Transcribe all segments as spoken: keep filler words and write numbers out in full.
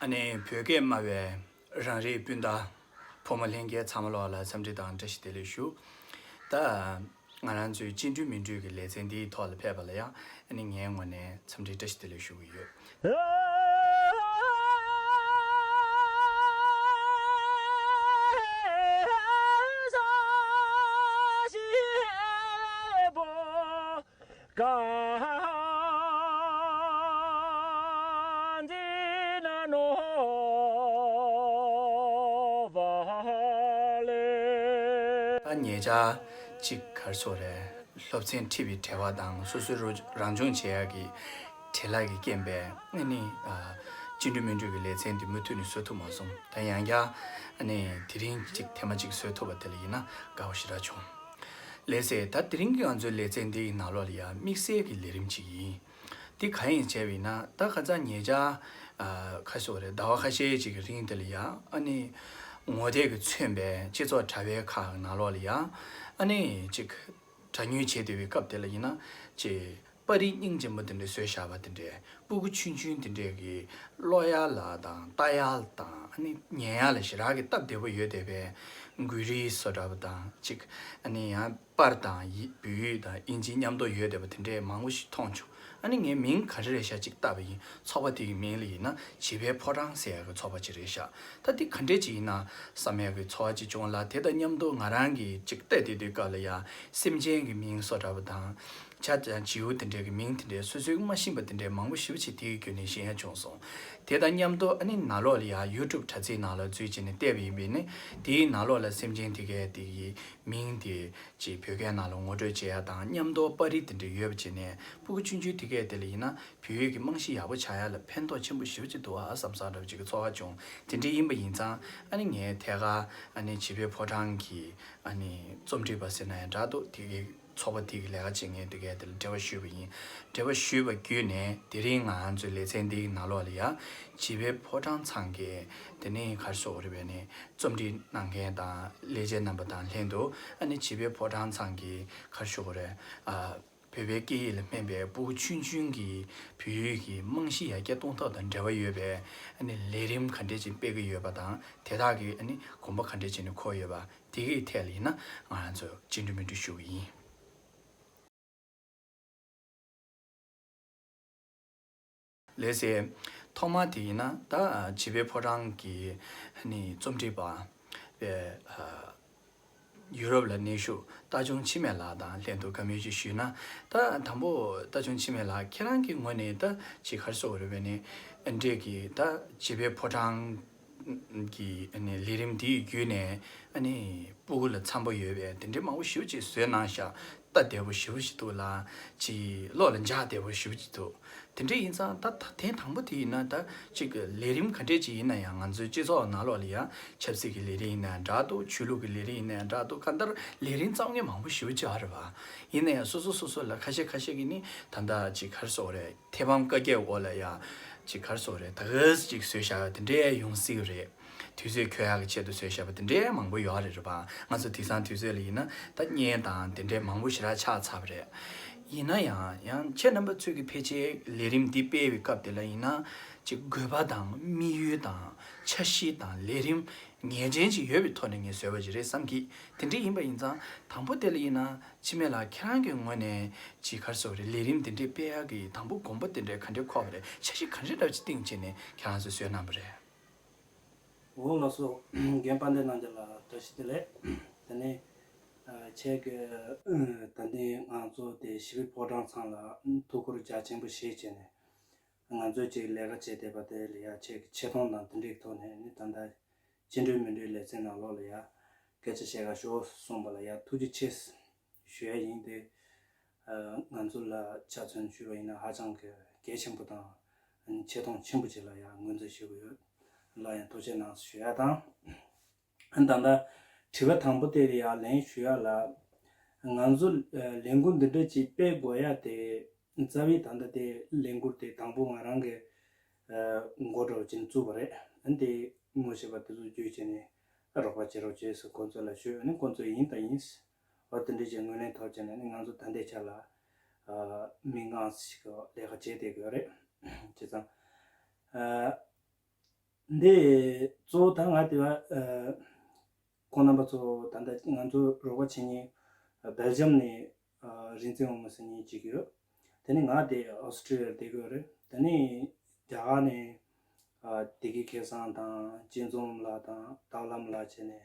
ཨ་ནི་བོད་སྐད་སྨྲ་བའི་རང་རིགས་སྤུན་ཟླ་ཕོ་མོ་ལྷན་རྒྱས་ཚང་མ་ལོག་ལ་འཚམས་འདྲི་དང་བཀྲ་ཤིས་བདེ་ལེགས་ཞུ། ད་ང་རང་ཚོའི་སྤྱི་འགྲོས་མི་འགྲོས་ཀྱི་ལེ་ཚན་འདིའི་ཐོག་ལ་ཕེབས་པ་ལ་ཡང་ཨ་ནི་ངའི་ངོས་ནས་འཚམས་འདྲི་བཀྲ་ཤིས་བདེ་ལེགས་ཞུ་གི་ཡོད། ད་ཉེ་ཆར་ཅིག་ག་རེ་ཟེར་དགོས་རེད། སློབ་ཚན་ཁྲིད་པའི་བྲེལ་བ་དང་སོ་སོའི་རོ་རང་སྦྱོང་བྱེད་ཡག་གི་བྲེལ་བ་གི་རྐྱེན་པས་ཨ་ནི་ཨ་སྤྱི་འགྲོས་མི་འགྲོས་ཀྱི་ལེ་ཚན་འདི་མུ་མཐུད་ནས་བཟོ་ཐུབ་མ་སོང་། ད་ཡང་བསྐྱར་ཨ་ནི་དེ་རིང་ཅིག་ཐེངས་མ་གཅིག་བཟོ་ཐུབ་པ་དེ་ལ་ཡིན་ན་དགའ་པོ་ཞེ་དྲག་བྱུང་། ལགས་སེ། ད་དེ་རིང་གི་ང་ཚོའི་ལེ་ཚན་འདི་ཡི་ནང་ལོགས་ལ་ཡང་དམིགས་བསལ་གྱི་ལས་རིམ་ཅིག་ཡིན། འདི་གང་ཡིན་ཟེར་བ་ཡིན་ན་ད་ཁ་སང་ཉེ་ཆར་ཨ་ཁ་ཤས་རེད། ཟླ་བ་ཁ་ཤས་ཅིག་གི་རིང་དེ་ལ་ཡང་ཨ་ནི་ངོ་དེབ་ཀྱིས་མཚོན་པའི་སྤྱི་ཚོགས་དྲ་བའི་ཁག་ནང་ལོགས་ལ་ཡང་ཨ་ནི་ཅིག་དྲ་ཉུལ་བྱེད་བསྡད་པའི་སྐབས་དེ་ལ་ཡིན་ན་ཅིག་པར་རིས་སྙིང་རྗེ་མོ་དེ་འདྲ་བཟོས་བཞག་པ་དེ་འདྲས། སྤུ་གུ་ཆུང་ཆུང་དེ་འདྲས་ཀྱི་ཀློག་ཡག་ལ་དང་ལྟ་ཡག་དང་ཨ་ནི་ཉན་ཡག་ལ་ཞེ་དྲག་གི་སྟབས་བདེ་པོ་ཡོད་བསྡད་པའི་མགུལ་རིས་བཟོ་འདྲ་པོ་དང་ཅིག་ཨ་ནི་ཡང་པར་དང་ཡི་བོད་ཡིག་དང་དབྱིན་ཇི་མཉམ་དུ་ཡོད་བསྡད་པ་དེ་འདྲས་མང་པོ་ཞིག་མཐོང་བྱུང་། ཨ་ནི་ངས་མིང་ག་རེ་རེད་ཤག་ཅིག་བཏགས་པ་ཡིན། ཚོགས་པ་དེ་གི་མིང་ལ་ཡིན་ན་བྱིས་པའི་ཕོ་བྲང་ཟེར་ཡག་གི་ཚོགས་པ་ཅིག་རེད་ཤག་ད་འདི་ག་འདྲས་ཅིག་ཡིན་ན་བསམ་ཡག་གི་ཚོར་བ་ཅིག་བྱུང་ལ། དེ་དང་མཉམ་དུ་ང་རང་གིས་ཅིག་བལྟས་བསྡད་དུས་སྐབས་ལ་ཡང་སེམས་ཅན་གྱི་མིང་བཟོ་འདྲ་པོ་དང་། བྱ་དང་བྱིའུ་དེ་འདྲའི་གི་མིང་དེ་འདྲའི་སོ་སོའི་མ་ཤེས་པ་དེ་འདྲའི་མང་པོ་ཞེ་པོ་ཅིག་དེའི་བརྒྱུད་ནས་ཤེས་ཡ་བྱུང་སོང་། དེ་དང་མཉམ་དུ་ཨ་ནི་ནང་ལོགས་ལ་ཡང་ཡུ་ཊུབ་དྲ་ཚིགས་ནང་ལ་འཛུལ་བྱས་ནས་བལྟས་པ་ཡིན་པས་ནི་དེའི་ནང་ལོགས་ལ་སེམས་ཅན་དེ་གའི་དེ་གི་མིང་དེ་ཅིག་བོད་སྐད་ནང་ལ་ངོ་སྤྲོད་བྱེད་ཡ་དང་མཉམ་དུ་པར་རིས་དེ་འདྲ་ཡོད་པ་བྱས་ནས་སྤུ་གུ་ཆུང་ཆུང་དེ་གས་དེ་ལ་ཡིན་ན་བོད་ཡིག་གི་རྨང་གཞི་ཡག་པོ་ཆགས་ཡ་ལ་ཕན་ཐོགས་ཆེན་པོ་ཞེ་པོ་ཅིག་འདུག་ཨ་བསམ་བསམ་འདྲ་པོ་ཅིག་གི་ཚོར་བ་བྱུང་། དེ་འདྲ་ཡིན་པ་ཡིན་ཙང་ཨ་ནི་ངས་ཐད་ཀར་ཨ་ནི་བྱིས་པའི་ཕོ་བྲང་གི་ཨ་ནི་རྩོམ་སྒྲིག་པ་ཟེར་ན་ཡང་འདྲ་འདུག་དེ་གི་ཚོགས་པ་དེ་གི་ལས་ཀ་བྱེད་མཁན་དེ་གས་དེ་ལ་འབྲེལ་བ་ཞུས་པ་ཡིན། འབྲེལ་བ་ཞུས་པ་བརྒྱུད་ནས་དེ་རིང་ང་ཚོའི་ལེ་ཚན་འདིའི་ནང་ལོགས་ལ་ཡང་བྱིས་པའི་ཕོ་བྲང་ཚང་གི་དེ་ནས་ག་རེ་ཟེར་དགོས་རེད་པས་ནི་རྩོམ་སྒྲིག་གནང་མཁན་དང་ལས་བྱེད་རྣམ་པ་དང་ལྷན་དུ་ཨ་ནི་བྱིས་པའི་ཕོ་བྲང་ཚང་གི་ག་རེ་ཞུ་དགོས་རེད། ཨ། བོད་པའི་སྐད་ཡིག་ལ་སྨན་པའི་སྤུ་གུ་ཆུང་ཆུང་གི་བོད་ཡིག་གི་རྨང་གཞི་ཡར་རྒྱས་གཏོང་ཐབས་དང་འབྲེལ་བ་ཡོད་པའི་ཨ་ནི་ལས་རིམ་ག་འདྲས་ཅིག་སྤེལ་གྱི་ཡོད་པ་དང་དེ་དག་གི་ཨ་ནི་གོམ་པ་ག་འདྲས་ཅིག་ནས་འཁོར་ཡོད་པ་དེ་གའི་ཐད་ལ་ཡིན་ན་ང་རང་ཚོ་སྤྱི་འགྲོས་མི་འགྲོས་ཞུ་གི་ཡིན། ལགས་སེ། ཐོག་མ་དེ་ཡིན་ན་ད་བྱིས་པའི་ཕོ་བྲང་གི་ཨ་ནི་རྩོམ་སྒྲིག་པ་པའི་ཨ། ཡུ་རོབ་ལ་གནས་བཞུགས་རྟ་ཆུང་འཆི་མེད་ལགས་དང་ལྷན་དུ་བཀའ་མོལ་ཅིག་ཞུས་ན། ད་དང་པོ་རྟ་ཆུང་འཆི་མེད་ལགས་ཁྱེད་རང་གི་ངོས་ནས་ད་ཅིག་ག་རེ་ཟེར་དགོས་རེད་པས་ནི་ཨ་འདྲས་ཀྱི་ད་བྱིས་པའི་ཕོ་བྲང་གི་ཨ་ནི་ལས་རིམ་འདིའི་བརྒྱུད་ནས་ཨ་ནི་སྤུ་གུ་ལ་འཚམ་པོ་ཡོད་པའི་དེ་འདྲའི་མང་པོ་ཞེ་པོ་ཅིག་བཟོས་གནང་ཤག་སྟབས་བདེ་པོ་ཞེ་པོ་ཞིག་འདུག་ལ། ཅིག་བློ་ལ་འཇགས་བདེ་པོ་ཞེ་པོ་ཅིག་འདུག་དེ་འདྲ་ཡིན་ཙང་ད་ད་ཐེངས་དང་པོ་དེ་ཡིན་ན་ད་ཅིག་ལས་རིམ་ག་འདྲས་ཅིག་ཡིན་ན་ཡང་ང་ཚོའི་སྤྱི་ཚོགས་ནང་ལོགས་ལ་ཡང་ཆབ་སྲིད་ཀྱི་ལས་རིམ་ཡིན་ན་ཡང་འདྲ་འདུག་ཆོས་ལུགས་ཀྱི་ལས་རིམ་ཡིན་ན་ཡང་འདྲ་འདུག་གང་ལྟར་ལས་རིམ་རྩོམ་མཁན་མང་པོ་ཞེ་པོ་ཅིག་ཡོད་རེད་པ། ཡིན་ན་ཡང་སོ་སོ་སོ་སོ་ལ་ཁ་ཤས་ཁ་ཤས་ཀྱིས་ནི་ད་ལྟ་ཅིག་ག་རེ་ཟེར་དགོས་རེད། མཐེ་བོང་བཀའ་བརྒྱད་འོག་ལ་ཡང་ཅིག་ག་རེ་ཟེར་དགོས་རེད། ད་ག་ཅིག་བཟོས་བཞག་ཡ་དེ་འདྲས་ཡོང་སྲིད་ཀྱི་རེད། དུས་ཚོད་འཁྱོལ་ཡག་གི་ཆེད་དུ་བཟོས་བཞག་པ་དེ་འདྲས་མང་པོ་ཡོད་རེད་རེད་པ། ང་ཚོ་དེང་སང་དུས་ཚོད་ལ་ཡིན་ན་ད་བརྙན་དང་དེ་འདྲས་མང་པོ་ཞེ་དྲག་ཆགས་ཚར་བ་རེད། ཡིན་ན་ཡང་ཡང་ཁྱེད་རྣམ་པ་ཚོས་ཀྱི་ཕལ་ཆེར་ལས་རིམ་འདི་སྤེལ་བའི་སྐབས་དེ་ལ་ཡིན་ན་ཅིག་དགོས་པ་དང་དམིགས་ཡུལ་དང་འཆར་གཞི་དང་ལས་རིམ་ངེས་ཅན་ཅིག་ཡོད་པའི་ཐོག་ནས་ངས་བཟོས་པ་ཞིག་རེད་བསམ་གི། དེ་འདྲས་ཡིན་པ་ཡིན་ཙང་དང་པོ་དེ་ལ་ཡིན་ན་འཆི་མེད་ལགས་ཁྱེད་རང་གི་ངོས་ནས་ཅིག་ག་རེ་ཟེར་དགོས་རེད། ལས་རིམ་དེ་འདྲས་སྤེལ་ཡག་གི་དང་པོ་དགོངས་པ་དེ་འདྲས་ག་འདྲས་འཁོར་བ་རེད། འཆར་གཞི་ག་འདྲས་འདྲ་བ་ཅིག་བཏིང་བྱས་ནས་ཁྱེད་རང་ཚོས་བཟོས་གནང་བ་རེད། འོ་ལགས་སོ། རྒན་དཔལ་ལྡན་རྣམ་རྒྱལ་ལགས་བཀྲ་ཤིས་བདེ་ལེགས། དེ་ནས་ཨ་ཁྱེད་ཀྱིས་ཨ་ད་ལྟའི་ང་ཚོ་དེ་བྱིས་པའི་ཕོ་བྲང་ཚང་ལ་ཐུགས་ཁུར་རྒྱ་ཆེན་པོ་བཞེས་བྱས་ནས་ང་ཚོས་ཅིག་ལས་ཀ་བྱས་བསྡད་པ་དེ་ལ་ཡ་ཁྱེད་ཀྱི་ཆེ་མཐོང་དང་དེ་འདྲའི་ཐོག་ནས་ནི་ད་ལྟ་སྤྱི་འགྲོས་མི་འགྲོའི་ལེ་ཚན་ནང་ལོགས་ལ་ཡ་སྐད་ཆ་བཤད་ག་ཤོག་གསུངས་པ་ལ་ཡ་ཐུགས་རྗེ་ཆེ་ཞུ་ཡ་ཡིན་ཏེ། ཨ་ང་ཚོ་ལ་ཆ་མཚོན་ཞུས་པ་ཡིན་ན་ཧ་ཅང་གི་གལ་ཆེན་པོ་དང་ཆེ་མཐོང་ཆེན་པོ་ཅིག་ལ་ཡང་ངོས་འཛིན་ཞུ་གི་ཡོད། ལ་ཡང་ཐུགས་རྗེ་གནང་ཞུ་ཡ་དང་། ཨ་ད་ལྟ་དྲི་བ་དང་པོ་དེ་ལ་ཡང་ལན་ཞུ་ཡ་ལ། ང་ཚོ་ཨ་ལས་འགུལ་འདི་འདྲ་ཅིག་སྤེལ་དགོས་ཡ་དེ་རྩ་བའི་ད་ལྟ་དེ་ལས་འགུལ་དེ་དང་པོ་ང་རང་གི་ཨ་འགོ་འདྲ་བོ་ཅིག་བཙུགས་པ་རེད། ཨ་དེ་ངོ་ཤེས་པ་དེ་ཚོ་བརྒྱུད་བྱས་ནས་རོགས་པ་བྱེད་རོགས་བྱེད་ཟེར་ཁོང་ཚོ་ལ་ཞུས། ཨ་ནི་ཁོང་ཚོས་ཡིན་དང་ཡིན། འོ་དེ་འདྲ་ཅིག་ངོས་ལེན་ཐོབ་བྱས་ནས་ནི་ང་ཚོ་ད་ལྟའི་ཆ་ལ་ཨ་མི་ལྔ་ཞིག་གི་ལས་ཀ་བྱེད་བསྡད་ཀྱི་ཡོད་རེད། བྱས་ཙང་ཨ་ འདི་གཙོ་བོ་ད་ང་དེ་བ་ཁོང་རྣམ་པ་ཚོ་ད་ལྟ་ང་ཚོ་རོགས་པ་བྱེད་མཁན་སྦེལ་ཇམ་ནས་རིག་འཛིན་དབང་མོ་ཟེར་མཁན་ཅིག་ཡོད། དེ་ནས་ང་དེ་ཨོ་སི་ཀྲི་ལི་ཡར་བསྡད་ཀྱི་ཡོད་རེད། དེ་ནས་རྒྱ་གར་ནས་བདེ་སྐྱིད་སྐལ་བཟང་དང་སྐྱིད་འཛོམས་ལགས་དང་ཏཱ་ལམ་ལགས་བྱས་ནས་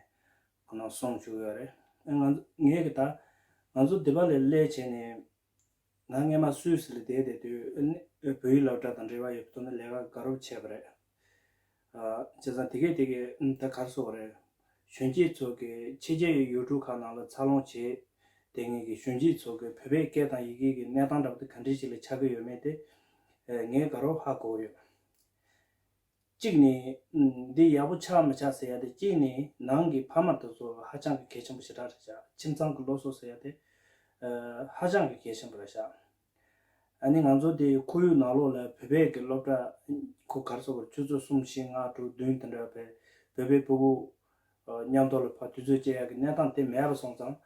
ཁོ་ན་གསུམ་བཅུག་ཡོད་རེད། ང་ངས་གི་ད་ང་ཚོ་འདི་པ་ལས་སླེབས་བྱས་ནས། ང་སྔས་མ་སུད་སི་ལ་བསྡད་བསྡད་དུས་ཨ་ནི་བོད་ཡིག་སློབ་གྲྭ་དང་འབྲེལ་བ་ཡོད་པའི་ཐོག་ནས་ལས་ཀ་དགའ་རབ་བྱས་པ་རེད། ཨ་བྱས་ཙང་དེ་གས་དེ་གས་ཨ་ད་ག་རེ་ཟེར་དགོས་རེད། གཞོན་སྐྱེས་ཚོ་གི་ཕྱི་རྒྱལ་ཡི་ཡུལ་གྲུ་ཁག་ནང་ལ་འཚར་ལོངས་བྱས་བསྡད་མཁན་གྱི་གཞོན་སྐྱེས་ཚོ་གི་བོད་པའི་སྐད་དང་ཡི་གེ་གི་གནས་སྟངས་འདྲ་པོ་དེ་ག་འདྲ་ཞིག་ལ་ཆགས་ཀྱི་ཡོད་མེད་དེ་ཨ་ངས་དགའ་རབ་ཧ་གོ་གི་ཡོད། གཅིག་ནི། འདི་ཡག་པོ་ཆགས་མི་ཆགས་ཟེར་ཡ་དེ་གཅིག་ནི་ནང་གི་ཕ་མ་དེ་ཚོ་ཧ་ཅང་གི་གལ་ཆེན་པོ་ཞེ་དྲག་རེད་ཤག་ཁྱིམ་ཚང་གི་སློབ་གསོ་ཟེར་ཡ་དེ་ཨ་ཧ་ཅང་གི་གལ་ཆེན་པོ་རེད་ཤག་ཨ་ནི་ང་ཚོ་དེ་ཁོར་ཡུག་ནང་ལོགས་ལ་བོད་པའི་གི་སློབ་གྲྭ་ཁོ་ག་རེ་ཟེར་དགོས་རེད། ཆུ་ཚོད་གསུམ་བཞི་ལྔ་དྲུག་བདུན་དེ་འདྲ་བའི་བོད་པའི་སྤུ་གུ་མཉམ་དུ་ལ་ཕར་དུས་ཚོད་སྐྱེལ་ཡག་གི་གནས་སྟངས་དེ་མེད་པ་སོང་ཙང་།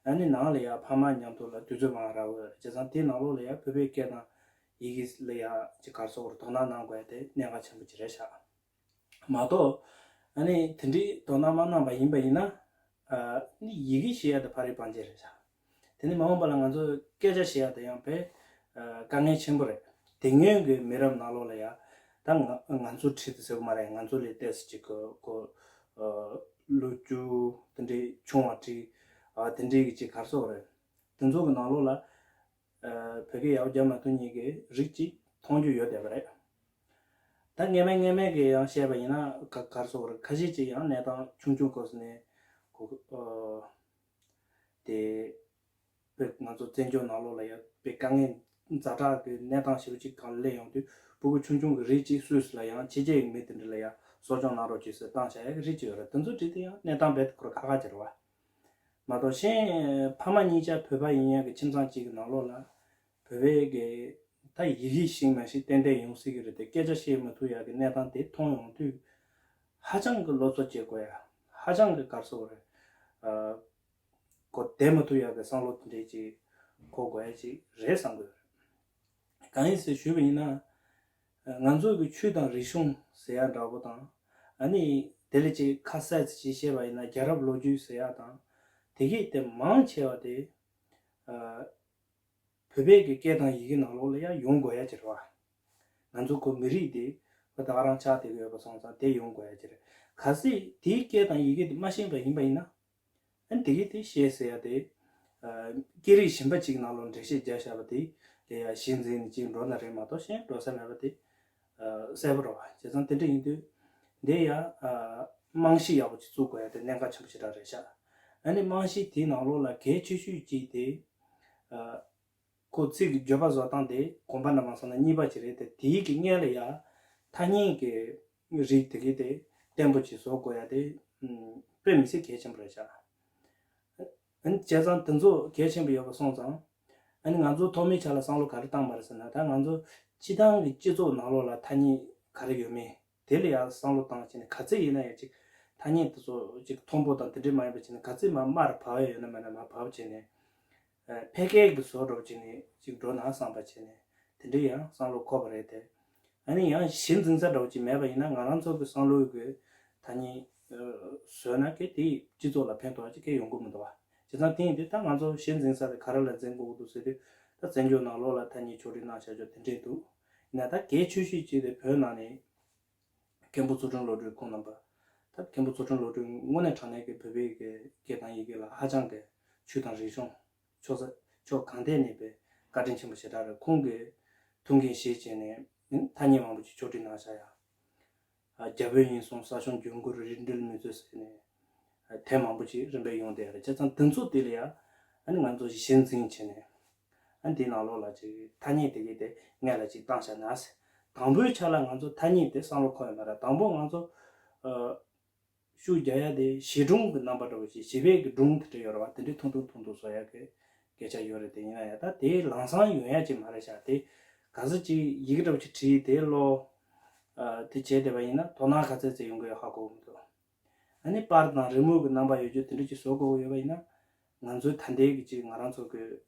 ཨ་ནི་ནང་ལ་ཡ་ཕ་མ་མཉམ་དུ་ལ་དུས་ཚོད་མང་རག་གི་ཡོད་རེད། བྱས་ཙང་དེའི་ནང་ལོགས་ལ་ཡ་བོད་པའི་སྐད་དང་ཡི་གེ་ལ་ཡ་ཅིག་ག་རེ་ཟེར་དགོས་རེད། དོ་སྣང་གནང་དགོས་ཡ་དེ་གནད་འགག་ཆེན་པོ་ཅིག་རེད་ཤག་མ་གཏོགས་ཨ་ནི་དེ་འདྲའི་དོ་སྣང་མ་གནང་པ་ཡིན་པ་ཡིན་ན། ཨ་ནི་ཡི་གེ་ཤེས་ཡ་དེ་ཕ་རི་སྤང་བྱེད་རེད་ཤག་དེ་ནི་མ་འོངས་པ་ལ་ང་ཚོ་སྐད་ཆ་བཤད་ཡ་དེ་ཡང་དཔེ་ཨ་དཀའ་ངལ་ཆེན་པོ་རེད། དེ་སྔོན་གྱི་མི་རབས་ནང་ལོགས་ལ་ཡ་ད་ང་ང་ཚོ་ཁྲིད་དུ་ཟེར་གི་མ་རེད། ང་ཚོ་ལས་ཏོག་ཙམ་ཅིག་གི་ཁོ་ཨ་ལོ་རྒྱུས་དེ་འདྲའི་ཆུང་བ་ཁྲིད་ཨ་དེ་འདྲའི་གི་ཅིག་ག་རེ་ཟེར་དགོས་རེད། དེ་ཚོ་གི་ནང་ལོགས་ལ་ཨ་བོད་སྐད་ཡག་པོ་རྒྱབ་མ་ཐུབ་མཁན་གྱི་རིགས་ཅིག་མཐོང་རྒྱུ་ཡོད་བསྡད་པ་རེད། ད་སྔས་མ་སྔས་མ་གི་ཡང་བཤད་པ་ཡིན་ན་ག་ག་རེ་ཟེར་དགོས་རེད། ཁ་ཤས་ཅིག་ཡང་གནས་སྟངས་ཆུང་ཆུང་སྐབས་སུ་ནས་ཁོ་ཨ་དེ་དཔེ་ང་ཚོ་བཙན་བྱོལ་ནང་ལོགས་ལ་ཡང་དཔེ་དཀའ་ངལ་ཛ་དྲག་གི་གནས་སྟངས་ཞེ་པོ་ཅིག་སྒང་སླེབས་ཡོང་དུས་སྤུ་གུ་ཆུང་ཆུང་གི་རིགས་ཅིག་སུད་སི་ལ་ཡང་ཕྱི་རྒྱལ་གྱི་མི་དེ་འདྲ་ལ་ཡང་གསོ་སྐྱོང་གནང་རོགས་བྱོས་ཟེར་བཏང་བཞག་ཡ་གི་རིགས་ཅིག་ཡོད་རེད། དེ་ཚོ་འདྲ་དེ་ཡང་གནས་སྟངས་རྦད་དེ་ཁོ་རང་ཁག་ཁག་ཅིག་རེད་བ། མ་གཏོགས་གཞན་ཕ་མ་གཉིས་ཆ་བོད་པ་ཡིན་ཡ་གི་ཁྱིམ་ཚང་གཅིག་གི་ནང་ལོགས་ལ་བོད་པའི་གི་ད་ཡི་གེ་ཤེས་མ་ཤེས་ཏན་ཏན་ཡོང་སྲིད་ཀྱི་རེད་དེ། སྐད་ཆ་བཤད་མ་ཐུབ་ཡ་གི་གནས་སྟངས་དེ་མཐོང་ཡོང་དུས་ཧ་ཅང་གི་སློབ་གསོ་བྱེད་དགོས་ཡ། ཧ་ཅང་གི་ག་རེ་ཟེར་དགོས་རེད། ཨ་གོ་བདེ་མ་ཐུབ་ཡ་གི་བསམ་བློ་དེ་འདྲས་ཅིག་འཁོར་དགོས་ཡ་ཅིག་རེད་བསམ་གི་ཡོད་རེད། གང་ཡིན་ཟེར་ཞུས་པ་ཡིན་ན། ང་ཚོ་གི་ཆོས་དང་རིག་གཞུང་ཟེར་ཡ་འདྲ་པོ་དང་། ཨ་ནི་དེ་ལས་ཅིག་ཁ་གསལ་ཅིག་བཤད་པ་ཡིན་ན་རྒྱལ་རབས་ལོ་རྒྱུས་ཟེར་ཡ་དང་། དེ་གས་དེ་མང་ཆེ་བ་དེ་ཨ་བོད་པའི་གི་སྐད་དང་ཡི་གེ་ནང་ལོགས་ལ་ཡང་ཡོང་དགོས་ཡ་ཅིག་རེད་བ། ང་ཚོ་ཁོ་མི་རིགས་དེ་བ་ད་ག་རང་ཆགས་བསྡད་ཀྱི་ཡོད་པ་སོང་ཙང་དེ་ཡོང་དགོས་ཡ་ཅིག་རེད། གལ་སྲིད་དེའི་སྐད་དང་ཡི་གེ་དེ་མ་ཤེས་པ་ཡིན་པ་ཡིན་ན། ཨ་ནི་དེ་གས་དེ་ཤེས་ཟེར་ཡ་དེ། ཨ་སྐད་རིགས་གཞན་པ་ཅིག་ནང་ལོགས་འགྲེལ་བཤད་རྒྱག་བཞག་པ་དེ་ལས་ཡ་གཞི་འཛིན་ནས་ཅིག་འགྲོ་ན་རེད་མ་གཏོགས་གཞན་འགྲོ་ས་མེད་པ་དེ་ཨ་གསལ་པོ་རེད་བ། བྱས་ཙང་དེ་འདྲ་ཡིན་དུས་འདི་ཡ་ཨ་རྨང་གཞི་ཡག་པོ་ཅིག་བཙུགས་དགོས་ཡ་དེ་གནད་འགག་ཆེན་པོ་ཞེ་དྲག་རེད་ཤག་ཨ་ནི་རྨང་གཞི་དེའི་ནང་ལོགས་ལ་གལ་ཆེ་ཤོས་ཅིག་དེ་ཨ་ཁོ་ཚིག་གི་བརྗོད་པ་བཟོ་སྟངས་དེ་གོམ་པ་འདྲ་མ་སོང་ན་གཉིས་པ་ཅིག་རེད་དེ། དེའི་གི་སྔོན་ལ་ཡ་ཐ་སྙད་ཀྱི་རིགས་དེ་གའི་དེ་བརྟན་པོ་ཅིག་བཟོ་དགོས་ཡ་དེ་དཔེ་མི་སྲིད་གལ་ཆེན་པོ་རེད་ཤག་ཨ་ནི་བྱས་ཙང་དེ་ཚོ་གལ་ཆེན་པོ་ཡོད་པ་སོང་ཙང་། ཨ་ནི་ང་ཚོ་ཐོག་མའི་ཆ་ལ་བསམ་བློ་ག་རེ་བཏང་བ་རེད་ཟེར་ན། ད་ང་ཚོ་སྤྱི་བཏང་གི་སྤྱི་ཚོགས་ནང་ལོགས་ལ་ཐ་སྙད་ག་རེ་ཡོད་མེད་དེ་ལ་ཡང་བསམ་བློ་བཏང་བྱས་ནས། ག་ཚད་ཡིན་ན་ཡང་ཅིག་ཐ་སྙད་དེ་ཚོ་ཅིག་མཐོན་པོ་དང་དེ་འདྲས་མ་ཡིན་པ་བྱས་ནས། ག་ཚད་མར་མར་བབས་ཡ་ཡོད་ན་མེད་ན་མར་བབས་བྱས་ནས། ཨ་ཕལ་སྐད་ཀྱི་བཟོ་འདྲ་བོ་བྱས་ནས་ཅིག་འགྲོ་ན་བསམ་པ་བྱས་ནས་དེ་འདྲས་ཡང་བསམ་བློ་འཁོར་བ་རེད་དེ། ཨ་ནི་ཡང་གཞི་འཛིན་ས་འདྲ་བོ་ཅིག་མེད་པ་ཡིན་ན། ང་རང་ཚོ་གི་བསམ་བློའི་གི་ཐ་སྙད་ཨ་བཟོས་ན་གལ་ཏེ་སྤྱི་ཚོགས་ལ་ཕན་ཐོགས་ཅིག་གལ་ཡོང་གི་མི་འདུག་བ། བྱས་ཙང་དེ་ཡིན་དུས་ད་ང་ཚོ་གཞི་འཛིན་ས་དེ་ག་རེ་ལ་འཛིན་དགོས་ཀྱི་འདུག་ཟེར་དུས། ད་བཙན་བྱོལ་ནང་ལོགས་ལ་ཐ་སྙད་ཕྱོགས་སྒྲིག་གནང་བཞག་ཆོག་དེ་འདྲས་འདུག་ཡིན་ན་ད་གལ་ཆེ་ཤོས་ཅིག་དེ་བོད་ནང་ནས་མཁན་པོ་ཚུལ་ཁྲིམས་བློ་གྲོས་ཁོང་རྣམ་པ། ད་མཁན་པོ་ཚུལ་ཁྲིམས་བློ་གྲོས་དངོས་གནས་དྲང་གནས་ཀྱི་བོད་པའི་གི་སྐད་དང་ཡི་གེ་ལ་ཧ་ཅང་གི་ཆོས་དང་རིག་གཞུང་ཕྱོགས་ས་ཕྱོགས་གང་ཐད་ནས་དཔེ་བཀའ་དྲིན་ཆེན་པོ་ཞེ་དྲག་རེད། ཁོང་གིས་ཐུགས་འགན་བཞེས་བྱས་ནས་ཐ་སྙད་མང་པོ་ཅིག་ཕྱོགས་སྒྲིག་གནང་བཞག་ཡ། རྒྱ་བོད་དབྱིན་གསུམ་ས་ཞིང་བརྒྱུད་འགྱུར་རིགས་འགྲེ་མུས་མཛོད་ཟེར་ནས་དེབ་མང་པོ་ཅིག་རིམ་པས་ཡོང་བསྡད་ཡོད་རེད། བྱས་ཙང་དེ་ཚོ་དེ་ལ་ཡ་ཨ་ནི་ང་ཚོ་གཞི་འཛིན་བྱས་ནས། ཨ་འདིའི་ནང་ལོགས་ལ་ཅིག་ཐ་སྙད་དེ་གའི་དེ་སྔོན་ལ་ཅིག་བཏང་བཞག་ན་ཟེར། དང་པོའི་ཆ་ལ་ང་ཚོ་ཐ་སྙད་དེ་བསམ་བློ་འཁོར་ཡོད་མ་རེད། དང་པོ་ང་ཚོ་ཨ་ཤུགས་རྒྱག་ཡ་དེ་གཞིས་གྲོང་གི་རྣམ་པ་འདྲ་བོ་ཞིག་གཞིས་པའི་གི་སྒྲུང་དེ་འདྲ་ཡོད་རེད་བ། དེ་འདྲའི་ཐུང་ཐུང་ཐུང་ཐུང་བཟོ་ཡ་གི་སྐད་ཆ་ཡོད་རེད། དེ་ཡིན་ན་ཡང་ད་དེ་ལམ་སང་ཡོང་ཡ་ཅིག་མ་རེད་ཤག་དེ་ག་ཚོད་ཅིག་ཡི་གེ་འདྲ་བོ་ཅིག་བྲིས་དེ་ཀློག་ཨ་དེ་བྱས་བསྡད་པ་ཡིན་ན་དོ་སྣང་ག་ཚད་ཚད་ཡོང་གི་ཡོད་ཧ་གོ་གི་མི་འདུག་ཨ་ནི་པར་དང་རི་མོ་གི་རྣམ་པ་ཡོད་རྒྱུ་དེ་འདྲ་ཅིག་བཟོ་དགོས་ཀྱི་ཡོད་པ་ཡིན་ན། ང་ཚོའི་ད་ལྟའི་གི་ཅིག་ང་རང་ཚོ་གི་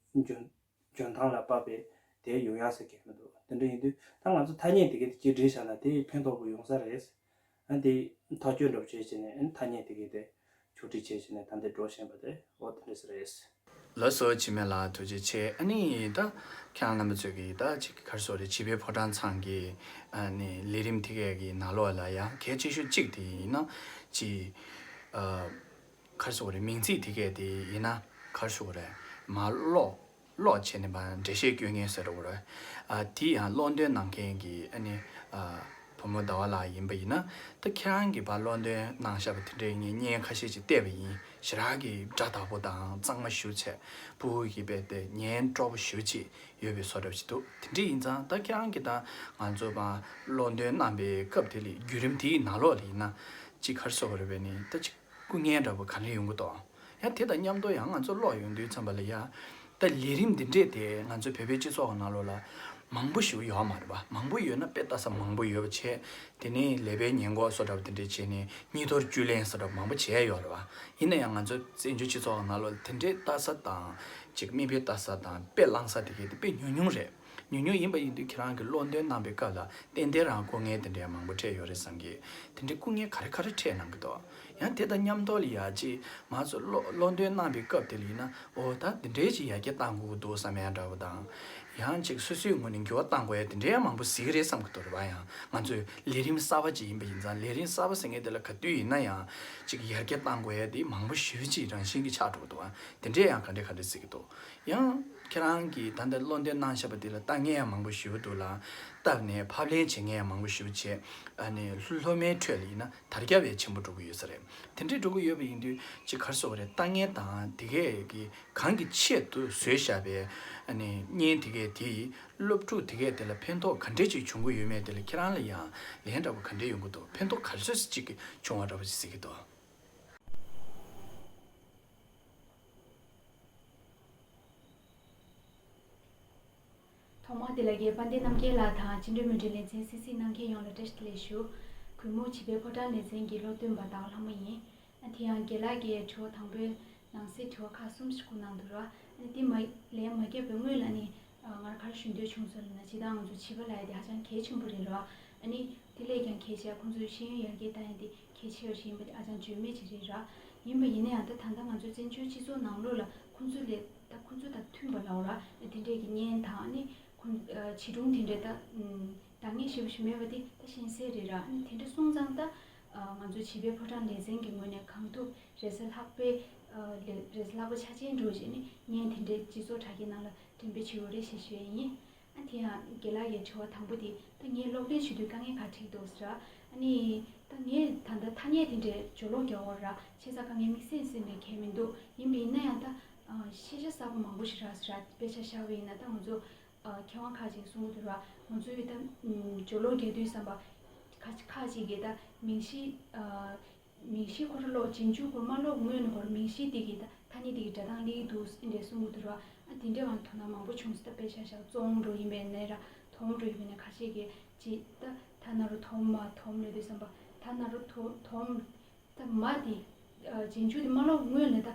འཇོན་འཇོན་ཐང་ལ་དཔག་པའི་དེ་ཡོང་ཡ་ཟེར་གྱི་མི་འདུག་དེ་འདྲ་ཡིན་དུས་ད་ང་ཚོ་ཐ་སྙད་དེ་གའི་དེ་གཅིག་བྲིས་བཞག་ན་དེ་ཕན་ཐོགས་པོ་ཡོང་ས་རེད། ཨ་འདི་ཐག་གཅོད་འདྲ་པོ་བྱས་བྱས་ནས་ཨ་ནི་ཐ་སྙད་དེ་གའི་དེ་ཆོག་སྒྲིག་བྱས་བྱས་ནས་ད་འདི་འགྲོ་བཞིན་པ་དེ་འོ་དེ་འདྲ་ཟེར་རེད། ལགས་སོ། འཆི་མེད་ལགས་ཐུགས་རྗེ་ཆེ། ཨ་ནི་ད་ཁྱེད་རང་རྣམ་པ་ཚོས་ཀྱི་ད་ཅིག་ག་རེ་ཟེར་དགོས་རེད། བྱིས་པའི་ཕོ་བྲང་ཚང་གི་ཨ་ནི་ལས་རིམ་དེ་གའི་གི་ནང་ལོགས་ལ་ཡང་གལ་ཆེ་ཤོས་གཅིག་དེ་ཡིན་ན་ཅིག་ཨ་ག་རེ་ཟེར་དགོས་རེད། མིང་ཚིག་དེ་གའི་དེ་ཡིན་ན་ག་རེ་ཟེར་དགོས་རེད། མ་ཀློག་ཀློག་བྱས་ནས་མར་འགྲེལ་བཤད་སྐྱོན་མཁན་ཟེར་འགྲོ་གི་རེད། ཨ་དེ་ཡང་ཀློག་འདོན་གནང་མཁན་གྱི་ཨ་ནི་ཨ་བུ་མོ་ཟླ་བ་ལགས་ཡིན་པ་ཡིན་ན་ད་ཁྱེད་རང་གིས་ཕར་ཀློག་འདོན་གནང་བཞག་པ་དེ་འདྲའི་ངས་བརྙན་ཁ་ཤས་ཅིག་བལྟས་པ་ཡིན། ཞེ་དྲག་གི་སྒྲ་དག་པོ་དང་གཙང་མ་ཞེ་པོ་བྱས་ཕྲུ་གུ་གི་དཔེ་དེ་ཉན་སྤྲོ་པོ་ཞེ་པོ་ཅིག་ཡོད་པའི་བཟོ་འདྲ་པོ་ཅིག་འདུག་དེ་འདྲ་ཡིན་ཙང་ད་ཁྱེད་རང་གིས་ད་ང་ཚོ་ཕར་ཀློག་འདོན་གནང་པའི་སྐབས་དེ་ལ་བརྒྱུད་རིམ་དེའི་ནང་ལོགས་ལ་ཡིན་ན་ཅིག་ག་རེ་ཟེར་དགོས་རེད་པས་ནི་ད་ཅིག་སྐུ་ངལ་འདྲ་པོ་ག་འདྲ་ཡོང་གི་འདུག་ཡང་དེ་དང་མཉམ་དུ་ཡང་ང་ཚོ་ཀློག་ཡོང་དུས་ཙམ་པ་ལ་ཡ། ད་ལས་རིམ་འདི་འདྲས་དེ་ང་ཚོའི་བོད་པའི་སྤྱི་ཚོགས་ནང་ལོགས་ལ་མང་པོ་ཞིག་ཡོད་མ་རེད་པ། མང་པོ་ཡོད་ན་དཔེ་ལྟ་ས་མང་པོ་ཡོད་པ་བྱས། དེ་ནས་ལས་པའི་ཉེན་འགོག་སོགས་འདྲ་པོ་དེ་འདྲས་བྱས་ནས་གཉིས་དོར་བཅུད་ལེན་སོགས་འདྲ་པོ་མང་པོ་བྱས་ཡོད་རེད་པ། ཡིན་ན་ཡང་ང་ཚོ་བཙན་བྱོལ་སྤྱི་ཚོགས་ནང་ལོགས་ལ་དེ་འདྲས་ལྟ་ས་དང་ཅིག་མིག་དཔེ་ལྟ་ས་དང་དཔེ་བླངས་ས་དེ་གའི་དེ་དཔེ་ཉུང་ཉུང་རེད། ཉུང་ཉུང་ཡིན་པ་ཡིན་དུས་ཁྱེད་རང་གིས་ཀློག་འདོན་གནང་པའི་སྐབས་ལ་ཏན་ཏན་རང་སྐུ་ངལ་དེ་འདྲའི་མང་པོ་འཕྲད་ཡོད་རེད་བསམ་གི། དེ་འདྲའི་སྐུ་ངལ་ག་རེ་ག་རེ་འཕྲད་གནང་གི་འདུག་ཡང་དེ་དང་མཉམ་དུ་ལ་ཡ་ཅིག་ང་ཚོ་ཀློག་ཀློག་འདོན་གནང་པའི་སྐབས་དེ་ལ་ཡིན་ན་འོ་ད་འདི་འདྲའི་ཅིག་ཡར་རྒྱས་གཏང་དགོས་ཀྱི་འདུག་བསམ་ཡ་འདྲ་བོ་དང་། ཡང་ཅིག་སོ་སོའི་ངོས་ནས་འགྱུར་བ་གཏང་དགོས་ཡ་དེ་འདྲའི་མང་པོ་གཟིགས་ཀྱི་རེད་བསམ་གི་འདུག་རེད་པ། ཡང་ང་ཚོས་ལས་རིམ་གསར་པ་ཅིག་ཡིན་པ་ཡིན་ཙང་ལས་རིམ་གསར་པ་ཟེར་མཁན་དེ་ལ་ག་དུས་ཡིན་ན་ཡང་ཅིག་ཡར་རྒྱས་གཏང་དགོས་ཡ་དེ་མང་པོ་ཞེ་པོ་ཅིག་རང་བཞིན་གྱིས་ཆགས་འགྲོ་གི་འདུག་དེ་འདྲའི་ཡང་ག་འདྲ་ག་འདྲ་གཟིགས་ཀྱི་འདུག་ཡང་ཁྱེད་རང་གིས་ད་ལྟ་ཀློག་འདོན་གནང་བཞག་པ་དེ་ལ་ལྟ་མཁན་ཡང་མང་པོ་ཞེ་པོ་འདུག་ལ། བཏབ་ནས་ཕབ་ལེན་བྱེད་མཁན་ཡང་མང་པོ་ཞེ་པོ་བྱས། ཨ་ནི་སློབ་མའི་ཁྲོད་ལ་ཡིན་ན་དར་ཁྱབ་ཡང་ཆེན་པོ་འགྲོ་གི་ཡོད་ས་རེད། དེ་འདྲའི་འགྲོ་གི་ཡོད་པ་ཡིན་དུས་ཅིག་ག་རེ་ཟེར་དགོས་རེད། ལྟ་མཁན་དང་དེ་གས་ཀྱི་གང་གི་ཆེད་དུ་བཟོས་བཞག་པའི་ཨ་ནི་བརྙན་དེ་གས་དེ་ཡིས་སློབ་ཕྲུག་དེ་གས་དེ་ལ་ཕན་ཐོགས་ག་འདྲས་ཅིག་བྱུང་གི་ཡོད་མེད་དེ་ལ་ཁྱེད་རང་ལ་ཡང་ལན་འདྲ་པོ་ག་འདྲས་ཡོང་གི་འདུག་ཕན་ཐོགས་ག་ཚོད་ཅིག་བྱུང་བ་འདྲ་པོ་ཞིག་གཟིགས་ཀྱི་འདུག་ཐོག་མར་དེ་ལ་རྒན་དཔལ་ལྡན་རྣམ་རྒྱལ་ལགས་དང་བཅིངས་འགྲོལ་མུ་འབྲེལ་ལེ་ཚན་གསན་གཟིགས་གནང་མཁན་ཡོངས་ལ་བཀྲ་ཤིས་བདེ་ལེགས་ཞུ། གུས་མོ་བྱིས་པའི་ཕོ་བྲང་ལེ་ཚན་གྱི་ཀློག་འདོན་པ་ཟླ་བ་ལྷ་མོ་ཡིན། ཨ་དེ་ཡང་རྒན་ལགས་ཀྱི་དྲི་བ་དང་པོའི་ནང་གསེས་དྲི་བ་ཁག་གསུམ་ཞིག་བསྐུར་གནང་འདུག་ར། ཨ་ནི་དེ་མ་ལན་མ་བརྒྱབ་པའི་སྔོན་ལ་ནི་ང་རང་ག་རེ་ཞུ་འདོད་བྱུང་སོང་ལབ་ན་སྤྱིར་བཏང་ང་ཚོ་བྱིས་པ་ལབ་ཡ་དེ་ཧ་ཅང་གལ་ཆེན་པོ་རེད་ར། ཨ་ནི་དེ་ལས་ཀྱང་གལ་ཆེ་ཁོང་ཚོའི་ཤེས་ཡོན་ཡར་རྒྱས་བཏང་ཡ་དེ་གལ་ཆེ་བ་ཞིག་ཡིན་པ་དེ་ཧ་ཅང་བརྗོད་མེད་ཅིག་རེད་ར། ཡིན་པ་ཡིན་ན་ཡང་ད་ད་ལྟ་ང་ཚོའི་བཙན་བྱོལ་སྤྱི་ཚོགས་ནང་ལོགས་ལ་ཁོང་ཚོ་ལས་ད་ཁོང་ཚོ་དང་མཐུན་པ་ལབ་ར། དེ་འདྲས་ཀྱི་བརྙན་དང་ཨ་ནི་ཁོང་ཨ་བྱིས་སྒྲུང་དེ་འདྲས་ད་ཨམ་འདང་ངེས་ཞེ་པོ་ཞིག་མེད་པ་དེ་ད་ཤེས་གསལ་རེད་ར། ཨ་ནི་དེ་འདྲ་སོང་ཙང་ད་ཨ་ང་ཚོའི་བྱིས་པའི་ཕོ་བྲང་ལེ་ཚན་གྱི་ངོས་ནས་གང་ཐུབ་རེས་གཟའ་ལྷག་པའི་ཨ་ལེ་རེས་གཟའ་ལྷག་པ་ཆ་ཅན་འགྲོ་བྱས་ནས་བརྙན་དེ་འདྲས་སྤྱི་ཚོགས་དྲ་རྒྱའི་ནང་ལ་འགྲེམས་སྤེལ་བྱེད་དགོས་རེད་ཞེས་ཞུ་ཡ་ཡིན། ཨ་དེ་ཡང་རྒན་ལགས་ཀྱི་དྲི་བ་དང་པོ་དེ་ད་ངས་ཀློག་འདོན་བྱེད་དུས་དཀའ་ངལ་ག་རེ་འཕྲད་ཀྱི་འདུག་ཟེར་ར། ཨ་ནི་ད་ངས་ད་ལྟ་ཐ་སྙད་དེ་འདྲའི་སྦྱོར་ཀློག་རྒྱག་དགོས་ར་བྱས་ཙང་དཀའ་ངལ་དམིགས་བསལ་ཟེར་ནས་གང་ཡང་མི་འདུག་ཡིན་པ་ཡིན་ན་ཡང་ད་ཨ་ཤེས་བྱ་གསར་པ་མང་པོ་ཞིག་རག་ཟེར་ར། དཔེ་ཆ་བཞག་པ་ཡིན་ན་ད་ང་ཚོ་ཨ་མཁས་དབང་ཁག་ཅིག་གསུང་གི་འདུག་ར། ང་ཚོ་ཡི་ད་ཨམ་སྦྱོར་ཀློག་རྒྱག་དུས་ཙམ་པ་ཁ་ཁག་ཅིག་གིས་ད་མིང་གཞི་ཨ་མིང་གཞི་ཁོ་རང་ཀློག་རྗེས་འཇུག་ཁོ་རང་མ་ཀློག་སྔོན་ནས་ཁོ་རང་མིང་གཞི་དེ་གི་ད་ཐ་སྙད་དེ་གི་སྒྲ་གདངས་སླེབས་ཀྱི་འདུག་འདི་འདྲས་གསུང་གི་འདུག་ར། ཨ་དེ་འདྲས་ཀྱང་དོ་སྣང་མང་པོ་བྱུང་སོང་། ད་དཔེ་ཆ་བཞག་ཙོང་འགྲོ་ཡིན་པས་ནས་ར་དོམ་འགྲོ་ཡིན་པས་ནས་ཁ་ཤས་ཀྱིས་ཅི་ད་ད་ན་རོ་དོམ་མ་དོམ་ལབ་དུས་ཙམ་པ་ད་ན་རོ་དོ་དོམ་ད་མ་དེ་ཨ་རྗེས་འཇུག་དེ་མ་ཀློག་སྔོན་ལ་ད་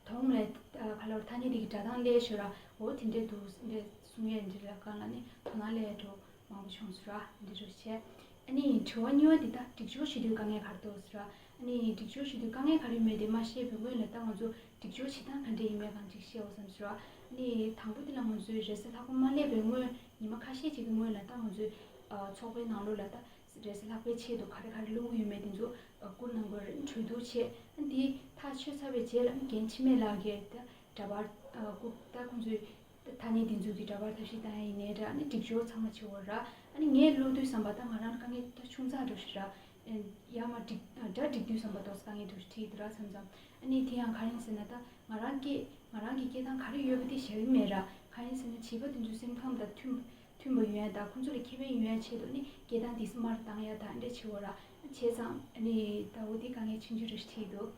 དོམ་ལ་ཨ་ག་ལ་བར་ཐ་སྙད་དེ་གི་སྒྲ་གདངས་སླེབས་ཤོར་ར། འོ་དེ་འདྲས་འདུག་འདྲས་གསུང་ཡས་འདི་ལ་གང་ལ་ནི་དོ་སྣང་སླེབས་འགྲོ། མང་པོ་བྱུང་སོང་ར། འདི་འདྲ་བྱས། ཨ་ནི་དྲི་བ་གཉིས་པ་འདི་ད་སྒྲིག་སྦྱོར་བྱེད་དུས་དཀའ་ངལ་ག་རེ་འདུག་ཟེར་ར། ཨ་ནི་སྒྲིག་སྦྱོར་བྱེད་དུས་དཀའ་ངལ་ག་རེ་ཡོད་མེད་དེ་མ་ཤེས་པའི་སྔོན་ལ་ད་ང་ཚོ་སྒྲིག་སྦྱོར་བྱེད་སྟངས་ག་འདྲས་ཡིན་མེད་གང་ཅིག་ཤེས་འོ་བསམ་ཟེར་ར། ཨ་ནི་དང་པོ་འདི་ལ་ང་ཚོའི་རེས་གཟའ་ལྷག་པ་མ་སླེབས་པའི་སྔོན་ཉི་མ་ཁ་ཤས་ཅིག་གི་སྔོན་ལ་ད་ང་ཚོའི་ཨ་ཚོགས་པའི་ནང་ལོགས་ལ་ད་རེས་གཟའ་ལྷག་པའི་ཆེད་དུ་ག་རེ་ག་རེ་བླུགས་ཡོད་མེད་དེ་ཚོ་ཨ་བསྐུར་གནང་དགོས་རེད། གྲོས་བསྡུར་བྱས། ཨ་འདི་ཐག་ཆོད་ཚར་བའི་རྗེས་ལ་རྒན་འཆི་མེད་ལགས་ཀྱིས་ད་འདྲ་པར་ཨ་བསྐུར། ད་ཁོང་ཚོའི་ཐ་སྙད་འདི་ཚོ་གི་འདྲ་པར་ཐབས་ཤེས་བཏང་ཡ་ཡིན་ནའི་འདྲ། ཨ་ནི་སྒྲིག་སྦྱོར་ཚང་མ་བྱེད་དགོས་ར། ཨ་ནི་ངས་ཀློག་དུས་ཙམ་པ་ད་ང་རང་ལ་དཀའ་ངལ་ད་ཆུང་ཙག་འདྲ་ཞིག་ར། ཨེ་ཡར་མར་སྒྲིག་ཨ་སྒྲ་སྒྲིག་དུས་ཙམ་པ་ཏོག་ཙམ་དཀའ་ངལ་འདྲ་ཞིག་འཕྲད་ཀྱི་འདུག་ར་མཚམས་མཚམས། ཨ་ནི་དེ་ཡང་ག་རེ་ཡིན་ཟེར་ན་ད་ང་རང་སྐད་ང་རང་གི་སྐད་གདངས་ག་རེ་ཡོད་པ་དེ་བཞག་གི་མེད་ར། ག་རེ་ཡིན་ཟེར་ན་བྱིས་པ་དེ་ཚོའི་སེམས་ཁམས་དང་མཐུན་མཐུན་པ་ཡོང་ཡ་དང་ཁོང་ཚོ་ལ་ཁེ་ཕན་ཡོང་ཡ་ཆེད་དུ་ནི་སྐད་གདངས་དེ་མར་བཏང་ཡ་དང་འདྲ་བྱེད་དགོས་ར། བྱས་ཙང་ཨ་ནི་ད་འོ་དེ་དཀའ་ངལ་ཆུང་ཆུང་འདྲ་ཞིག་འཕྲད་ཀྱི་འདུག་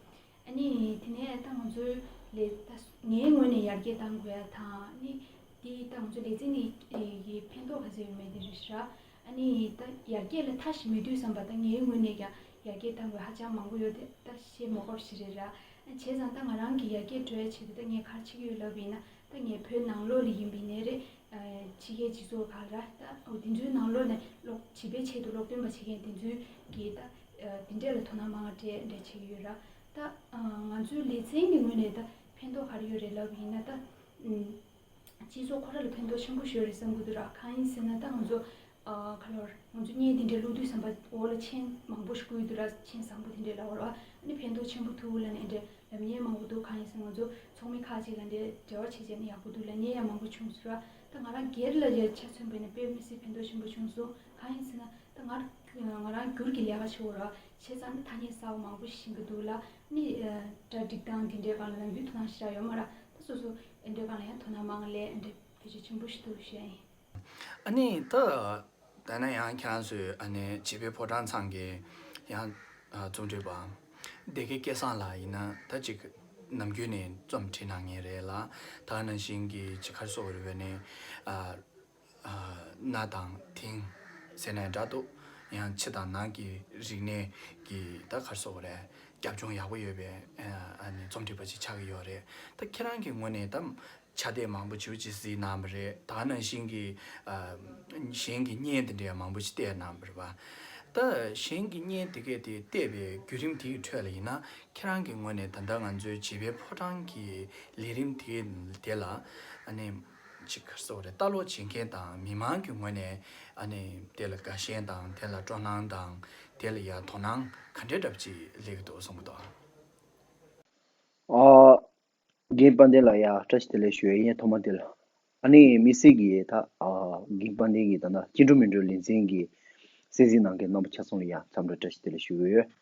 ཨ་ནི་དེ་ནས་ད་ང་ཚོའི་ལས་ད་ངའི་ངོས་ནས་ཡར་རྒྱས་གཏང་དགོས་ཡ་དང་ཨ་ནི་དེ་ད་ང་ཚོ་ལས་འཛིན་གྱི་ཕན་ཐོགས་ག་ཚོད་ཡོད་མེད་དེ་རེད་ཤག་ཨ་ནི་ད་ཡར་རྒྱས་ལ་མཐའ་ཞིག་མེད་དུས་ཙམ་པ་ད་ངའི་ངོས་ནས་ཀྱང་ཡར་རྒྱས་གཏང་དགོས་ཧ་ཅང་མང་པོ་ཡོད་དེ་ད་བཤད་མ་དགོས་ཞིག་རེད་ར། བྱས་ཙང་ད་ང་རང་གི་ཡར་རྒྱས་འགྲོ་ཡ་ཆེད་དུ་ད་ངས་ག་རེ་བྱེད་ཀྱི་ཡོད་ལབ་པ་ཡིན་ན་ད་ངས་བོད་ནང་ལོགས་ལ་ཡིན་པ་ཡིན་ནའི་རེད། ཕྱི་རྒྱལ་སྤྱི་ཚོགས་ཁག་ར་ད་འོ་དེ་ཚོའི་ནང་ལོགས་ནས་ཀློག་བྱིས་པའི་ཆེད་དུ་ཀློག་འདོན་པ་བྱེད་མཁན་དེ་ཚོའི་གི་ད་དེ་འདྲས་ལ་དོ་སྣང་མང་བ་སྤྲད་འདྲ་བྱེད་ཀྱི་ཡོད་ར། ད་ང་ཚོའི་ལེ་ཚན་གྱི་ངོས་ནས་ད་ཕན་ཐོགས་ག་རེ་ཡོད་རེད་ལབ་ཡིན་ན་ད། སྤྱི་ཚོགས་ཁོ་རང་ལ་ཕན་ཐོགས་ཆེན་པོ་ཞིག་ཡོད་རེད་བསམ་གྱི་འདུག་ར། གང་ཡིན་ཟེར་ན་ད་ང་ཚོ་ཨ་ག་ལོར་ང་ཚོ་བརྙན་དེ་འདྲའི་བླུག་དུས་ཙམ་པ་འོག་ལ་མཆན་མང་པོ་ཞིག་བཀོད་འདུག་ར། མཆན་བཟང་པོ་དེ་འདྲའི་ལབ་པ་ར། ཨ་ནི་ཕན་ཐོགས་ཆེན་པོ་ཐུག་ལབ་ནས་འདྲ་ལབ་མཁན་མང་པོ་འདུག་གང་ཡིན་ཟེར་ན་ང་ཚོ་ཚོགས་མི་ཁག་ཅིག་ལ་འདྲ་འབྲེལ་བ་བྱས་བྱས་ནས་ཡག་པོ་འདུག་ལབ་མཁན་ཡང་མང་པོ་བྱུང་སོང་ར། ད་ང་རང་སྒེར་ལ་ཡ་ཆ་མཚོན་པ་ཡིན་ན་དཔེ་མི་སྲིད་ཕན་ཐོགས་ཆེན་པོ་བྱུང་སོང་། གང་ཡིན་ཟེར་ན་ད་ང་ང་རང་སྒེར་གྱི་ལས་ཀ་བྱེད་འོ་ར་བྱས་ཙང་ནི་ཐ་སྙད་གསར་པ་མང་པོ་ཞིག་ཤེས་ཀྱི་འདུག་ལ། ནི་གྲ་སྒྲིག་སྟངས་དེ་འདྲའི་སྒང་ལ་ནམ་རྒྱུན་དོ་སྣང་ཞེ་དྲག་ཡོད་མ་ར། ད་སོ་སོ་ཨེ་འདྲའི་སྒང་ལ་ཡང་དོ་སྣང་མང་ལས་ཨེ་འདྲ་བེད་སྤྱོད་ཆེན་པོ་ཞིག་འདུག་ཞུ་ཡ་ཡིན། ཨ་ནི་ད་ད་ན་ཡང་ཁྱེད་རང་ཚོས་ཨ་ནི་བྱིས་པའི་ཕོ་བྲང་ཚང་གི་ཡང་རྩོམ་སྒྲིག་པ་སྡེ་དགེ་སྐལ་བཟང་ལགས་ཡིན་ན་ད་ཅིག་ནམ་རྒྱུན་ནས་རྩོམ་བྲིས་གནང་མཁན་རེད་ལ། ད་ནང་བཞིན་གྱི་ཅིག་ག་རེ་ཟེར་དགོས་རེད་པས་ནི། གནའ་དང་དེང་ཟེར་ནས་འདྲ་འདུག་ཡང་ཕྱི་དང་ནང་གི་རིག་གནས་ཀྱི་ད་ག་རེ་ཟེར་དགོས་རེད། རྒྱབ་ལྗོངས་ཡག་པོ་ཡོད་པའི་ཨ་ནི་རྩོམ་སྒྲིག་པ་ཅིག་ཆགས་ཀྱི་ཡོད་རེད། ད་ཁྱེད་རང་གི་ངོས་ནས་ད་ཕྱག་དེབ་མང་པོ་ཅིག་ཅིག་གཟིགས་གནང་བ་རེད། ད་ནང་བཞིན་གྱི་གཞན་གྱི་བརྙན་དེ་འདྲའི་མང་པོ་ཅིག་བལྟས་གནང་བ་རེད་པ། ད་གཞན་གྱི་བརྙན་དེ་གས་དེ་བལྟས་པའི་བརྒྱུད་རིམ་དེའི་ཁྲོད་ལ་ཡིན་ན་ཁྱེད་རང་གི་ངོས་ནས་ད་ལྟ་ང་ཚོའི་བྱིས་པའི་ཕོ་བྲང་གི་ལས་རིམ་དེ་དེ་ལ་ཨ་ནི། ཅིག་ག་རེ་ཟེར་དགོས་རེད། ལྟ་ཀློག་བྱེད་མཁན་དང་མི་མང་གི་ངོས་ནས་ཨ་ནི་དེ་ལ་དགའ་ཞེན་དང་དེ་ལ་སྤྲོ་སྣང་དང་དེ་ལ་ཡ་དོ་སྣང་ག་འདྲའི་འདྲ་པོ་ཅིག་སླེབས་ཀྱི་འདུག་གསུང་གི་འདུག་ཨ། རྒན་དཔལ་ལྡན་ལགས་ཡ་བཀྲ་ཤིས་བདེ་ལེགས་ཞུ་ཡ་ཡིན། ཐོག་མ་དེ་ལ་ཨ་ནི་དམིགས་བསལ་གྱི་ད་ཨ་རྒན་དཔལ་ལྡན་གྱི་ད་ལྟ་སྐྱིད་འགྲོ་མི་འགྲོ་ལེ་ཚན་གྱི་གསན་གཟིགས་གནང་མཁན་རྣམ་པ་ཆ་ཚང་ལ་ཡ་འཚམས་འདྲི་བཀྲ་ཤིས་བདེ་ལེགས་ཞུ་གི་ཡོད།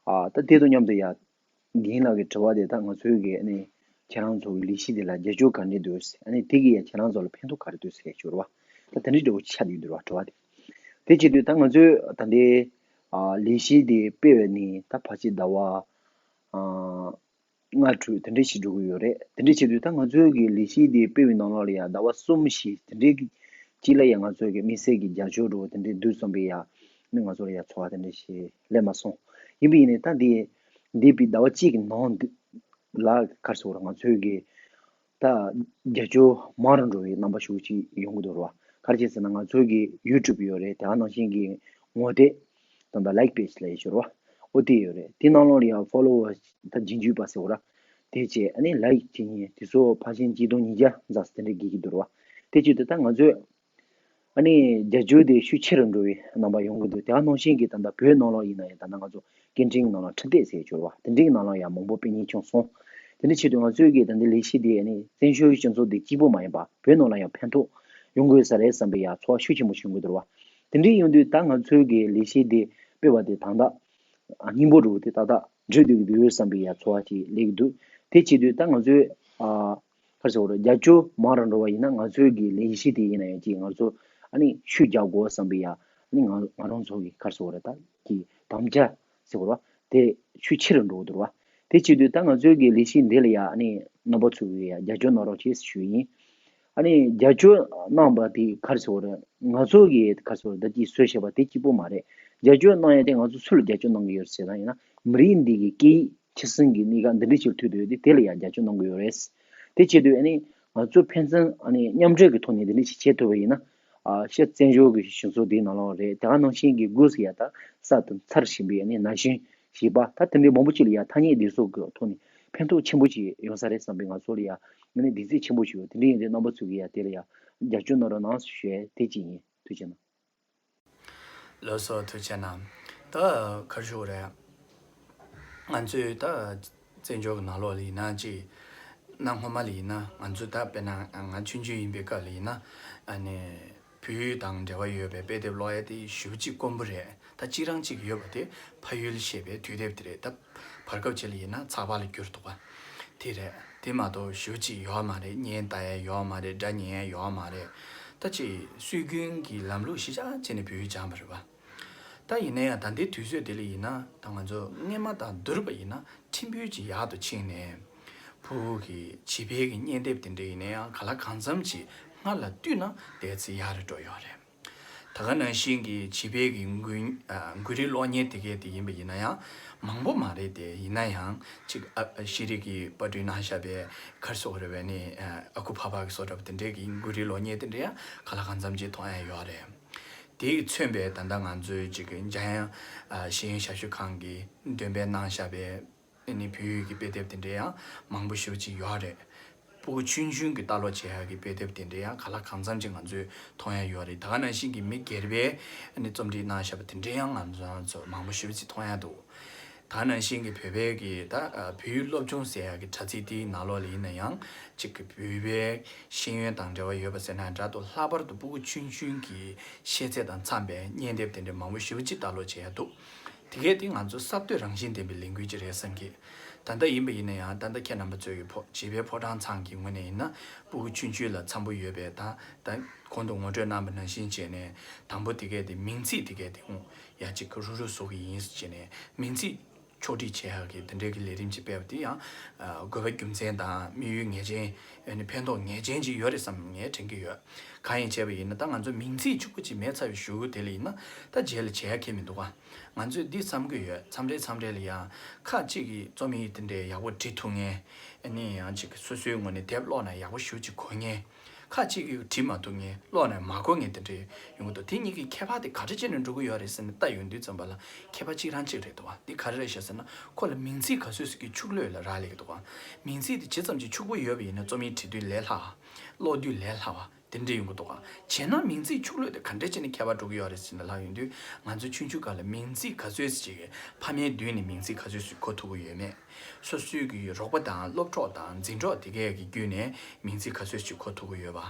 ཨ་ད་དེ་དང་མཉམ་དུ་ཡ། རྒན་ལགས་ཀྱི་དྲི་བ་དེ་ད་ང་ཚོའི་གི་ཨ་ནི་ཁྱེད་རང་ཚོ་གི་ལས་གཞི་དེ་ལ་རྒྱབ་སྐྱོར་ག་འདྲ་འདུག་ཨ་ནི་དེ་གི་ཡ་ཁྱེད་རང་ཚོ་ལ་ཕན་ཐོགས་ག་རེ་འདུག་ཟེར་ཞུ་ར་བ། ད་དེ་འདྲའི་འདྲ་བོ་ཆགས་བསྡད་འདུག་ར་དྲི་བ་དེ། དེ་བྱེད་དུས་ད་ང་ཚོས་ད་ལྟའི་ཨ་ལས་གཞི་དེ་སྤེལ་བའི་ནི་ད་ཕལ་ཆེར་ཟླ་བ་ཨ་ལྔ་དྲུག་དེ་འདྲ་ཞིག་འགྲོ་གི་ཡོད་རེད། དེ་འདྲ་བྱེད་དུས་ད་ང་ཚོའི་གི་ལས་གཞི་དེ་སྤེལ་བའི་ནང་ལོགས་ལ་ཡ་ཟླ་བ་གསུམ་བཞི་དེ་འདྲའི་གི་གཅིག་ལ་ཡ་ང་ཚོའི་གི་དམིགས་བསལ་གྱི་རྒྱབ་སྐྱོར་འདྲ་བོ་དེ་འདྲའི་འདུག་བསམ་པའི་ཡ་ནི་ང་ཚོ་ལ་ཡ་ཚོར་བ་དེ་འདྲ་ཞིག་སླེབས་མ་སོང་། ཡིན་པ་ཡིན་ནའི་ད་འདི་འདས་པའི་ཟླ་བ་གཅིག་གི་ནང་འདི་ལ་ག་རེ་ཟེར་དགོས་རེད། ང་ཚོའི་གི་ད་རྒྱབ་སྐྱོར་མང་རུ་འགྲོ་བའི་རྣམ་པ་ཞིག་ཅིག་ཡོང་གི་འདུག་ར་བ། ག་རེ་བྱས་ཟེར་ན་ང་ཚོའི་གི་ཡུ་ཊུབ་ཡོད་རེད། དེ་ག་ནང་བཞིན་གི་ངོ་དེབ་དང་ད་ལའིཀ་པེ་ཇི་ལབ་ཡས་ཡོད་ར་བ། ཨོ་དེ་ཡོད་རེད། དེ་ནང་ལོགས་ལ་ཡང་ཕོ་ལོ་ཝར་ད་རྗེས་འཇུག་པ་ཟེར་དགོས་ར། དེ་བྱས་ཨ་ནི་ལའིཀ་བྱེད་མཁན་དེ་ཚོ་ཕལ་ཆེར་གཅིག་སྟོང་ཉིས་བརྒྱ་ཙམ་དེ་འདྲ་བརྒལ་གྱི་འདུག་ར་བ། དེ་བྱེད་དུས་ད་ང་ཚོས་ཨ་ནི་རྒྱབ་སྐྱོར་དེ་ཤུགས་ཆེ་རུ་འགྲོ་བའི་རྣམ་པ་ཡོང་གི་འདུག་དེ་ག་ནང་བཞིན་གྱི་ད་ལྟ་བོད་ནང་ལོགས་ཡིན་ན་ཡང་ད་ལྟ་ང་ཚོ་སྐད་འཕྲིན་ནང་ལ་འཕྲིན་སྟེགས་ཟེར་གྱི་ཡོད་རེད་བ། དེ་འདྲའི་ནང་ལ་ཡང་མང་པོ་སྤེལ་མཁན་བྱུང་སོང་། དེ་འདྲ་བྱེད་དུས་ང་ཚོའི་གི་ད་ལྟའི་ལས་གཞི་དེ་ཨ་ནི་བཙན་བྱོལ་གྱི་སྤྱི་ཚོགས་དེ་གཅིག་པོ་མ་ཡིན་པ་བོད་ནང་ལ་ཡང་ཕན་ཐོགས་ཡོང་དགོས་ས་རེད་བསམ་པའི་ཡ་ཚོར་བ་ཤུགས་ཆེན་པོ་བྱུང་གི་འདུག་ར་བ། དེ་འདྲ་ཡོང་དུས་ད་ང་ཚོའི་གི་ལས་གཞི་དེ་སྤེལ་བ་དེ་ད་ལྟ་སྙིང་པོ་འདྲ་བོ་དེ་ཏག་ཏག་འགྲོ་སྡོད་ཀྱི་འདུག་བསམ་པའི་ཡ་ཚོར་བ་ཅིག་སླེབས་ཀྱི་འདུག་དེ་བྱེད་དུས་ད་ང་ཚོས་ཨ། ག་རེ་ཟེར་དགོས་རེད། རྒྱབ་སྐྱོར་མང་རུ་འགྲོ་བ་ཡིན་ན་ང་ཚོའི་གི་ལས་གཞི་དེ་ཡིན་ན་ཡང་ཅིག་ང་ཚོ་ཨ་ནི་ཤུགས་རྒྱག་དགོས་བསམ་པའི་ཡ་ཨ་ནི་ང་ང་རང་ཚོ་གི་ག་རེ་ཟེར་དགོས་རེད། ད་གི་དམ་བཅའ་ཟེར་དགོས་རེད་བ། དེ་ཤུགས་ཆེ་རུ་འགྲོ་གི་འདུག་རེད་བ། དེ་བྱེད་དུས་ད་ང་ཚོའི་གི་ལས་གཞི་འདི་ལ་ཡ་ཨ་ནི་རྣམ་པ་ཚོ་གི་ཡ་རྒྱབ་སྐྱོར་གནང་རོགས་བྱེད་ཞུ་ཡིན། ཨ་ནི་རྒྱབ་སྐྱོར་གནང་པ་དེ་ག་རེ་ཟེར་དགོས་རེད། ང་ཚོ་གི་ག་རེ་ཟེར་དགོས་རེད། ད་ཅིག་བཟོས་བཞག་པ་དེ་གཅིག་པོ་མ་རེད། རྒྱབ་སྐྱོར་གནང་ཡ་དེ་ང་ཚོ་སུ་ལ་རྒྱབ་སྐྱོར་གནང་གི་ཡོད་རེད་ཟེར་ན་ཡིན་ན་མི་རིགས་འདི་གི་སྐད་ཡིག་ཆེ་སྲིང་གི་གནས་སྐབས་འདི་འདྲ་ཞིག་ཐུག་བསྡད་ཡོད་དུས་དེ་ལ་ཡང་རྒྱབ་སྐྱོར་གནང་གི་ཡོད་རེད། དེ་བྱེད་དུས་ཨ་ནི་ང་ཚོ་ཕན་ཚུན་ཨ་ནི་མཉམ་འབྲེལ་གྱི་ཐོག་ནས་འདི་འདྲ་ཞིག་བྱེད་ཐུབ་པ་ཡིན་ན། ཨ་ཤ་བཙན་བྱོལ་གྱི་གཞུང་ཚབ་འདིའི་ནང་ལོགས་རེད། དེ་ག་ནང་བཞིན་གྱི་སྒོས་སུ་ཡ་ད་ས་དང་ཚར་བཞིན་པའི་ཨ་ནི་ན་གཞོན་བྱིས་པ་ད་དེ་འདྲའི་མང་པོ་ཅིག་ལ་ཡ་ཐ་སྙད་འདི་ཚོ་གི་ཐོག་ནས་ཕན་ཐོགས་ཆེན་པོ་ཅིག་ཡོང་ས་རེད་བསམ་པའི་ང་ཚོ་ལ་ཡ་ཨ་ནི་བདེ་སྐྱིད་ཆེན་པོ་ཞིག་ཡོད། དེ་འདྲ་ཡིན་དུས་རྣམ་པ་ཚོ་གི་ཡ་དེ་ལ་ཡ་རྒྱབ་སྐྱོར་གནང་རོགས་གནང་ཞུ་ཡ་དེ་གཅིག་ཡིན། ཐུགས་རྗེ་གནང་། ལགས་སོ། ཐུགས་རྗེ་གནང་། ད་ག་རེ་ཞུ་དགོས་རེད། ང་ཚོས་ད་བཙན་བྱོལ་གྱི་ནང་ལོགས་ལ་ཡིན་ན་ཅིག་གནའ་སྔོན་མ་ལ་ཡིན་ན་ང་ཚོས་ད་དཔེར་ན་ང་ཆུང་ཆུང་ཡིན་པའི་སྐབས་ལ་ཡིན་ན་ཨ་ནི་བོད་ཡིག་དང་འབྲེལ་བ་ཡོད་པའི་དཔེ་དེབ་ཀློག་ཡ་དེ་ཞེ་པོ་ཅིག་དཀོན་པོ་རེད། ད་གཅིག་རང་གཅིག་ཡོད་པ་དེ་ཕ་ཡུལ་ཞེས་པའི་དུས་དེབ་དེ་རེད། ད་བར་སྐབས་ཅིག་ལ་ཡིན་ན་ཚགས་པར་ལ་གྱུར་འདུག་པ་དེ་རེད། དེ་མ་གཏོགས་ཞེ་པོ་ཅིག་ཡོད་མ་རེད། བརྙན་ལྟ་ཡ་ཡོད་མ་རེད། སྒྲ་ཉན་ཡ་ཡོད་མ་རེད། ད་ཅིག་སྲོལ་རྒྱུན་གྱི་ལམ་ལུགས་གཞི་བཞག་བྱས་ནས་བོད་ཡིག་སྦྱངས་པ་རེད་པ། ད་ཡིན་ན་ཡང་ད་ལྟའི་དུས་ཚོད་དེ་ལ་ཡིན་ན་ད་ང་ཚོ་སྔོན་མ་དང་བསྡུར་བ་ཡིན་ན་ཕྲན་བུ་ཅིག་ཡག་ཏུ་ཕྱིན་ནས། ཕྲུ་གུ་གི་བྱིས་པའི་གི་བརྙན་དེབ་དེ་འདྲ་ཡིན་ན་ཡང་ག་ལ་གང་འཚམ་ཅིག་སྔར་ལ་བསྟུད་ན་དེ་ཚེ་ཡག་རུ་འགྲོ་ཡོད་རེད། ད་ ད་ག་ནང་བཞིན་གྱི་བྱིས་པའི་གི་འགུལ་ཨ་འགུལ་རིས་གློག་བརྙན་དེ་གས་དེ་ཡིན་པ་ཡིན་ན་ཡང་མང་པོ་མ་རེད་དེ། ཡིན་ན་ཡང་ཅིག་ཨ་ཨ་ཤེས་རིག་གི་པར་སྐྲུན་གནང་བཞག་པའི་ག་རེ་ཟེར་དགོས་རེད་པས་ནི། ཨ་ཨ་ཁུ་ཕ་ཕ་གི་བཟོ་འདྲ་པོ་དེ་འདྲའི་གི་འགུལ་རིས་གློག་བརྙན་དེ་འདྲ་ཡང་གང་ལ་གང་འཚམ་ཅིག་མཐོང་ཡ་ཡོད་རེད། དེས་མཚོན་པའི་ད་ལྟ་ང་ཚོའི་ཅིག་གི་འཇམ་དབྱངས་ཨ་ཤེས་ཡོན་ཞབས་ཞུ་ཁང་གི་འདོན་སྤེལ་གནང་བཞག་པའི་ཨ་ནི་བོད་ཡིག་གི་དཔེ་དེབ་དེ་འདྲ་ཡང་མང་པོ་ཞེ་པོ་ཅིག་ཡོད་རེད། སྤུ་གུ་ཆུང་ཆུང་གི་ལྟ་ཀློག་བྱེད་ཡག་གི་དཔེ་དེབ་དེ་འདྲ་ཡང་གང་ལ་གང་འཚམ་ཅིག་ང་ཚོས་མཐོང་ཡ་ཡོད་རེད། ད་ག་ནང་བཞིན་གྱི་མི་སྒེར་པའི་ཨ་ནི་རྩོམ་སྒྲིག་གནང་བཞག་པ་དེ་འདྲ་ཡང་ང་ཚོ་མང་པོ་ཞེ་པོ་ཅིག་མཐོང་ཡ་འདུག་ད་ག་ནང་བཞིན་གྱི་བོད་པའི་གི་ད་ཨ་བོད་ཡིག་སློབ་སྦྱོང་ཟེར་ཡག་གི་དྲ་ཚིགས་དེའི་ནང་ལོགས་ལ་ཡིན་ན་ཡང་ཅིག་གི་བོད་པའི་ཤེས་ཡོན་དང་འབྲེལ་བ་ཡོད་པ་ཟེར་ན་འདྲ་འདུག་ལྷག་པར་དུ་སྤུ་གུ་ཆུང་ཆུང་གི་ཤེས་ཚད་དང་འཚམས་པའི་བརྙན་དེབ་དེ་འདྲ་མང་པོ་ཞེ་པོ་ཅིག་ལྟ་ཀློག་བྱེད་ཡ་འདུག་དེ་གས་དེ་ང་ཚོ་གསར་གཏོད་རང་བཞིན་ལྡན་པའི་ལས་འགུལ་ཅིག་རེད་བསམ་གི། ད་ལྟ་ཡིན་པ་ཡིན་ན་ཡང་ད་ལྟ་ཁྱེད་རྣམ་པ་ཚོས་ཀྱི་ཕོ་བྱིས་པའི་ཕོ་བྲང་ཚང་གི་ངོས་ནས་ཡིན་ན་སྤུ་གུ་ཆུང་ཆུང་ལ་འཚམ་པོ་ཡོད་པའི་ད་ད་གོང་དུ་ངོ་སྤྲོད་གནང་པ་ནང་བཞིན་བྱས་ནས་དང་པོ་དེ་གས་དེ་མིང་ཚིག་དེ་གས་དེ་ཧུང་ཡ་གཅིག་གི་རུ་རུ་བཟོ་གི་ཡིན་ཟེར་བྱས་ནས་མིང་ཚིག་ཕྱོགས་སྒྲིག་བྱེད་ཡག་གི་དེ་འདྲའི་གི་ལས་རིམ་ཅིག་སྤེལ་བ་དེ་ཡང་ཨ་དགོས་པ་རྒྱུ་མཚན་དང་དམིགས་ཡུལ་ངེས་ཅན་ཨ་ནི་ཕན་ཐོགས་ངེས་ཅན་ཅིག་ཡོད་རེད་བསམ་ངས་དྲན་གི་ཡོད། གང་ཡིན་བྱས་པ་ཡིན་ན་ད་ང་ཚོ་མིང་ཚིག་ཕྱུག་པོ་ཅིག་མེད་ཚར་བའི་གཞུག་གུ་དེ་ལ་ཡིན་ན་ད་རྗེས་ལ་བྱེད་ཡ་ཁེལ་མི་འདུག་ག་ང་ཚོས་འདི་བསམ་གི་ཡོད། མཚམས་རེ་མཚམས་རེ་ལ་ཡང་ཁ་ཅིག་གིས་རྩོམ་ཡིག་དེ་འདྲའི་ཡག་པོ་འབྲི་ཐུབ་མཁན། ཨ་ནི་ཡང་ཅིག་སོ་སོའི་ངོས་ནས་དེབ་ཀློག་ན་ཡག་པོ་ཞེ་པོ་ཅིག་གོ་མཁན། ཁ་ཅིག་གིས་འབྲི་མ་ཐུབ་མཁན་ཀློག་ན་མ་གོ་མཁན་དེ་འདྲའི་ཡོང་གི་འདུག་དེ་གཉིས་ཀྱི་ཁྱད་པར་དེ་ག་འདྲ་བྱས་ནས་འགྲོ་གི་ཡོད་རེད་ཟེར་ནས་ལྟ་ཡོང་དུས་ཙམ་པ་ལ་ཁྱད་པར་གཅིག་རང་གཅིག་རེད་འདུག་ག་འདི་ག་རེ་རེད་ཤག་ཟེར་ན་ཁོ་ལ་མིང་ཚིག་ག་ཚོད་ཟིག་གི་ཕྱུག་ལོས་ལ་རག་ལས་ཀྱི་འདུག་ག་མིང་ཚིག་དེ་ཇི་ཙམ་གྱིས་ཕྱུག་པོ་ཡོད་པ་ཡིན་ན་རྩོམ་ཡིག་འབྲི་དུས་ལས་སླ་བ། ཀློག་དུས་ལས་སླ་བ། དེ་འདྲ་ཡོང་གི་འདུག་ག་བྱས་ན་མིང་ཚིག་ཕྱུག་ལོས་དེ་ག་འདྲས་བྱས་ནས་ཁྱད་པར་འགྲོ་གི་ཡོད་རེད་ཟེར་ནས་ལབ་ཡོང་དུས་ང་ཚོ་ཆུང་ཆུང་སྒང་ལ་མིང་ཚིག་ག་ཚོད་ཅིག་གི་ཕ་མའི་མདུན་ནས་མིང་ཚིག་ག་ཚོད་ཅིག་གོ་ཐུབ་ཀྱི་ཡོད་མེད། སོ་སོའི་གི་རོགས་པ་དང་སློབ་གྲོགས་དང་འཛིན་གྲོགས་དེ་གས་ཀྱི་བརྒྱུད་ནས་མིང་ཚིག་ག་ཚོད་ཅིག་གོ་ཐུབ་ཀྱི་ཡོད་པ།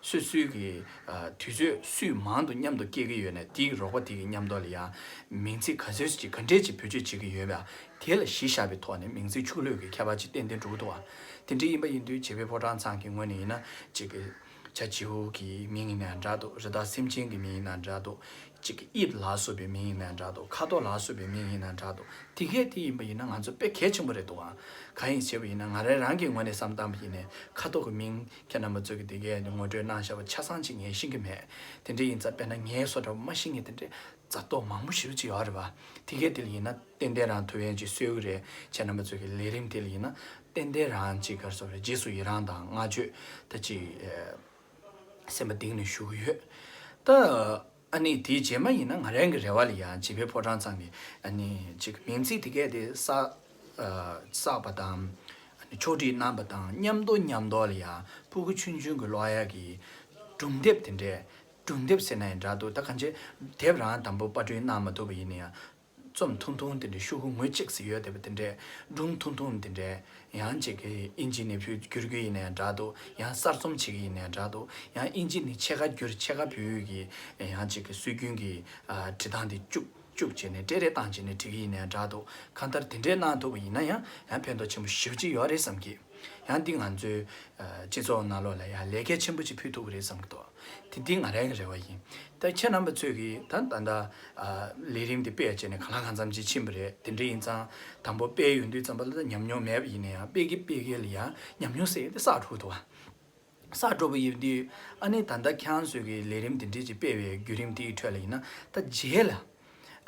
སོ་སོའི་གི་ཨ་དུས་ཚོད་སུས་མང་དུ་མཉམ་དུ་སྐྱེལ་གྱི་ཡོད་ན་དེའི་རོགས་པ་དེ་གི་མཉམ་དུ་ལ་ཡང་མིང་ཚིག་ག་ཚོད་ཅིག་ག་འདྲས་ཅིག་བེད་སྤྱོད་བྱེད་ཀྱི་ཡོད་པ། དེ་ལ་གཞི་བཞག་པའི་ཐོག་ནས་མིང་ཚིག་ཕྱུག་ལོས་ཀྱི་ཁྱད་པར་ཅིག་ཏན་ཏན་འགྲོ་གི་འདུག་ག་དེ་འདྲ་ཡིན་པ་ཡིན་དུས་བྱིས་པའི་ཕོ་བྲང་ཚང་གི་ངོས་ནས་ཡིན་ན་ཅིག་གི་བྱ་བྱིའུ་གི་མིང་ཡིན་ན་འདྲ་འདུག་རི་དྭགས་སེམས་ཅན་གྱི་མིང་ཡིན་ན་འདྲ་འདུག་ཅིག་གི་དབྱིབས་ལ་སོགས་པའི་མིང་ཡིན་ན་འདྲ་འདུག་ཁ་དོག་ལ་སོགས་པའི་མིང་ཡིན་ན་འདྲ་འདུག་དེ་གས་དེ་ཡིན་པ་ཡིན་ན་ང་ཚོ་དཔེ་གལ་ཆེན་པོ་རེད་འདུག་ག་གང་ཡིན་ཞེས་པ་ཡིན་ན་ང་རང་རང་གི་ངོས་ནས་བསམ་བཏང་པ་ཡིན་ནའི་ཁ་དོག་གི་མིང་ཁྱེད་རྣམ་པ་ཚོ་གི་དེ་གས་ངོ་སྤྲོད་གནང་བཞག་པ་ཆ་ཚང་ཅིག་ངས་ཤེས་ཀྱི་མེད། དེ་འདྲ་ཡིན་ཙང་དཔེར་ན་ངའི་བཟོ་འདྲ་མ་ཤེས་མཁན་དེ་འདྲས་མཛའ་གྲོགས་མང་པོ་ཞེ་པོ་ཅིག་ཡོད་རེད་པ། དེ་གས་དེ་ལ་ཡིན་ན་ཏན་ཏན་རང་ཐུགས་ཕན་ཅིག་གསོས་ཀྱི་རེད། ཁྱེད་རྣམ་པ་ཚོ་གི་ལས་རིམ་དེ་ལ་ཡིན་ན་ཏན་ཏན་རང་ཅིག་ག་རེ་ཟེར་རེད། རྗེས་སུ་ཡི་རང་དང་བསྔགས་བརྗོད་ད་ཅིག་ཨེ་སེམས་པ་གཏིང་ནས་ཞུ་གི་ཡོད། ད་ཨ་ནི་དེའི་རྗེས་མ་ཡིན་ན་ང་རང་གི་རེ་བ་ལ་ཡང་བྱིས་པའི་ཕོ་བྲང་ཚང་གི་ཨ་ནི་ཅིག་མིང་ཚིག་དེ་གས་དེ་གསར་ཨ་གསར་པ་དང་ཨ་ནི་ཕྱོགས་སྒྲིག་གནང་པ་དང་མཉམ་དུ་མཉམ་དུ་ལ་ཡང་སྤུ་གུ་ཆུང་ཆུང་གི་ཀློག་ཡག་གི་སྒྲུང་དེབ་དེ་འདྲས། སྒྲུང་དེབ་ཟེར་ན་ཡང་འདྲ་འདུག་ད་གང་ཅི་དེབ་རང་དང་པོ་པར་སྐྲུན་གནང་མ་ཐུབ་པ་ཡིན་ན་ཡང་རྩོམ་ཐུང་ཐུང་དེ་འདྲའི་ཤོག་གུ་ངོས་གཅིག་ཙམ་ཡོད་བསྡད་པ་དེ་འདྲས། སྒྲུང་ཐུང་ཐུང་དེ་འདྲས་ཡང་གཅིག་གི་ཨིན་ཇི་ནས་བསྒྱུར་རྒྱུ་ཡིན་ན་ཡང་འདྲ་འདུག་ཡང་གསར་རྩོམ་བྱེད་ཀྱི་ཡིན་ན་ཡང་འདྲ་འདུག་ཡང་ཨིན་ཇི་ནས་ཕྱེད་ཀ་བསྒྱུར་ཕྱེད་ཀ་བོད་ཡིག་གི་ཡང་གཅིག་གི་སྲོལ་རྒྱུན་གྱི་ཨ་འབྲི་སྟངས་དེ་བཅུག་བཅུག་བྱས་ནས་སྤྲད་རེས་བཏང་བྱས་ནས་བྲིས་ཀྱི་ཡིན་ན་ཡང་འདྲ་འདུག་གང་ལྟར་དེ་འདྲས་གནང་ཐུབ་པ་ཡིན་ན་ཡང་ཡང་ཕན་ཐོགས་ཆེན་པོ་ཞེ་པོ་ཅིག་ཡོད་རེད་བསམ་གི། ཡང་འདི་ང་ཚོའི་ཨ་སྤྱི་ཚོགས་ནང་ལོགས་ལ་ཡང་ལས་འགན་ཆེན་པོ་ཅིག་ཕུལ་ཐུབ་ཀྱི་རེད་བསམ་གི་འདུག་དེ་འདི་ང་རང་གི་རེ་བ་ཡིན། ད་ཁྱེད་རྣམ་པ་ཚོས་ཀྱིས་ད་ད་ལྟ་ཨ་ལས་རིམ་འདི་སྤེལ་བྱས་ནས་གང་ལ་གང་འཚམ་ཅིག་ཕྱིན་པ་རེད། དེ་འདྲ་ཡིན་ཙང་དང་པོ་སྤེལ་ཡོང་དུས་ཙམ་པ་ལ་ད་ཉམས་མྱོང་མེད་པ་ཡིན་ན་ཡང་སྤེལ་གི་སྤེལ་གི་ལ་ཡང་ཉམས་མྱོང་ཟེར་ཡས་དེ་བསགས་འགྲོ་གི་འདུག་བ། བསགས་འགྲོ་བ་ཡིན་དུས་ཨ་ནི་ད་ལྟ་ཁྱེད་རང་ཚོས་ཀྱི་ལས་རིམ་འདི་འདྲས་ཅིག་སྤེལ་བའི་བརྒྱུད་རིམ་དེའི་ཁྲོད་ལ་ཡིན་ན་ད་རྗེས་ལ་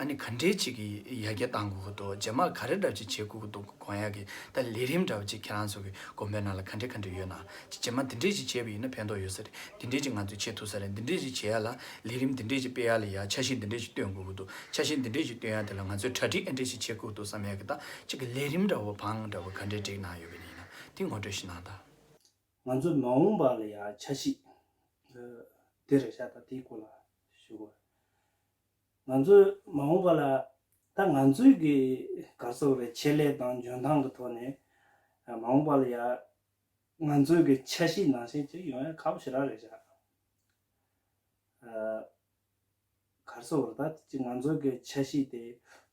ཨ་ནི་ག་འདྲས་ཅིག་གི་ཡར་རྒྱས་གཏང་དགོས་ཀྱི་འདུག་རྗེས་མ་ག་རེ་འདྲ་ཅིག་བྱེད་དགོས་ཀྱི་འདུག་དགོངས་ཡག་གི་ད་ལས་རིམ་འདྲ་བ་ཅིག་ཁྱེད་རང་ཚོ་གི་དགོངས་པའི་ནང་ལ་ག་འདྲས་ག་འདྲས་ཡོད་ན། རྗེས་མ་འདི་འདྲས་ཅིག་བྱས་པ་ཡིན་ན་ཕན་ཐོགས་ཡོད་ས་རེད། འདི་འདྲས་ཅིག་ང་ཚོས་བྱེད་ཐུབ་ས་རེད། འདི་འདྲས་ཅིག་བྱེད་ཡ་ལ་ལས་རིམ་འདི་འདྲས་ཅིག་སྤེལ་ཡ་ལ་ཡ་འཆར་གཞི་འདི་འདྲས་ཅིག་བཏོན་དགོས་ཀྱི་འདུག་འཆར་གཞི་འདི་འདྲས་ཅིག་བཏོན་ཡ་དེ་ལ་ང་ཚོས་གྲ་སྒྲིག་ཨེ་འདྲས་ཅིག་བྱེད་དགོས་ཀྱི་འདུག་བསམ་ཡ་གི་ད་ཅིག་གི་ལས་རིམ་འདྲ་བོ་བང་འདྲ་བོ་ག་འདྲས་སྒྲིག་གནང་ཡོད་པ་ཡིན་ན་དེ་ངོ་སྤྲོད་ཞིག་གནང་དང་། ང་ཚོའི་མ་འོངས་པ་ལ་ཡ་འཆར་གཞི་འདི་རེད་ཤག་ད་དེའི་སྐོར་ལ་ཞུ་དགོས། ང་ཚོའི་མ་འོངས་པ་ལ་ད་ང་ཚོའི་གི་ག་རེ་ཟེར་དགོས་རེད། ཆེད་ལས་དང་འཇོན་ཐང་གི་ཐོག་ནས་མ་འོངས་པ་ལ་ཡ་ང་ཚོའི་གི་འཆར་གཞི་ནང་བཞིན་ཅིག་ཡོང་ཡ་ཁག་པོ་ཞེ་དྲག་རེད་ཤག་ཨ་ག་རེ་ཟེར་དགོས་རེད། ད་ཅིག་ང་ཚོའི་གི་འཆར་གཞི་དེ་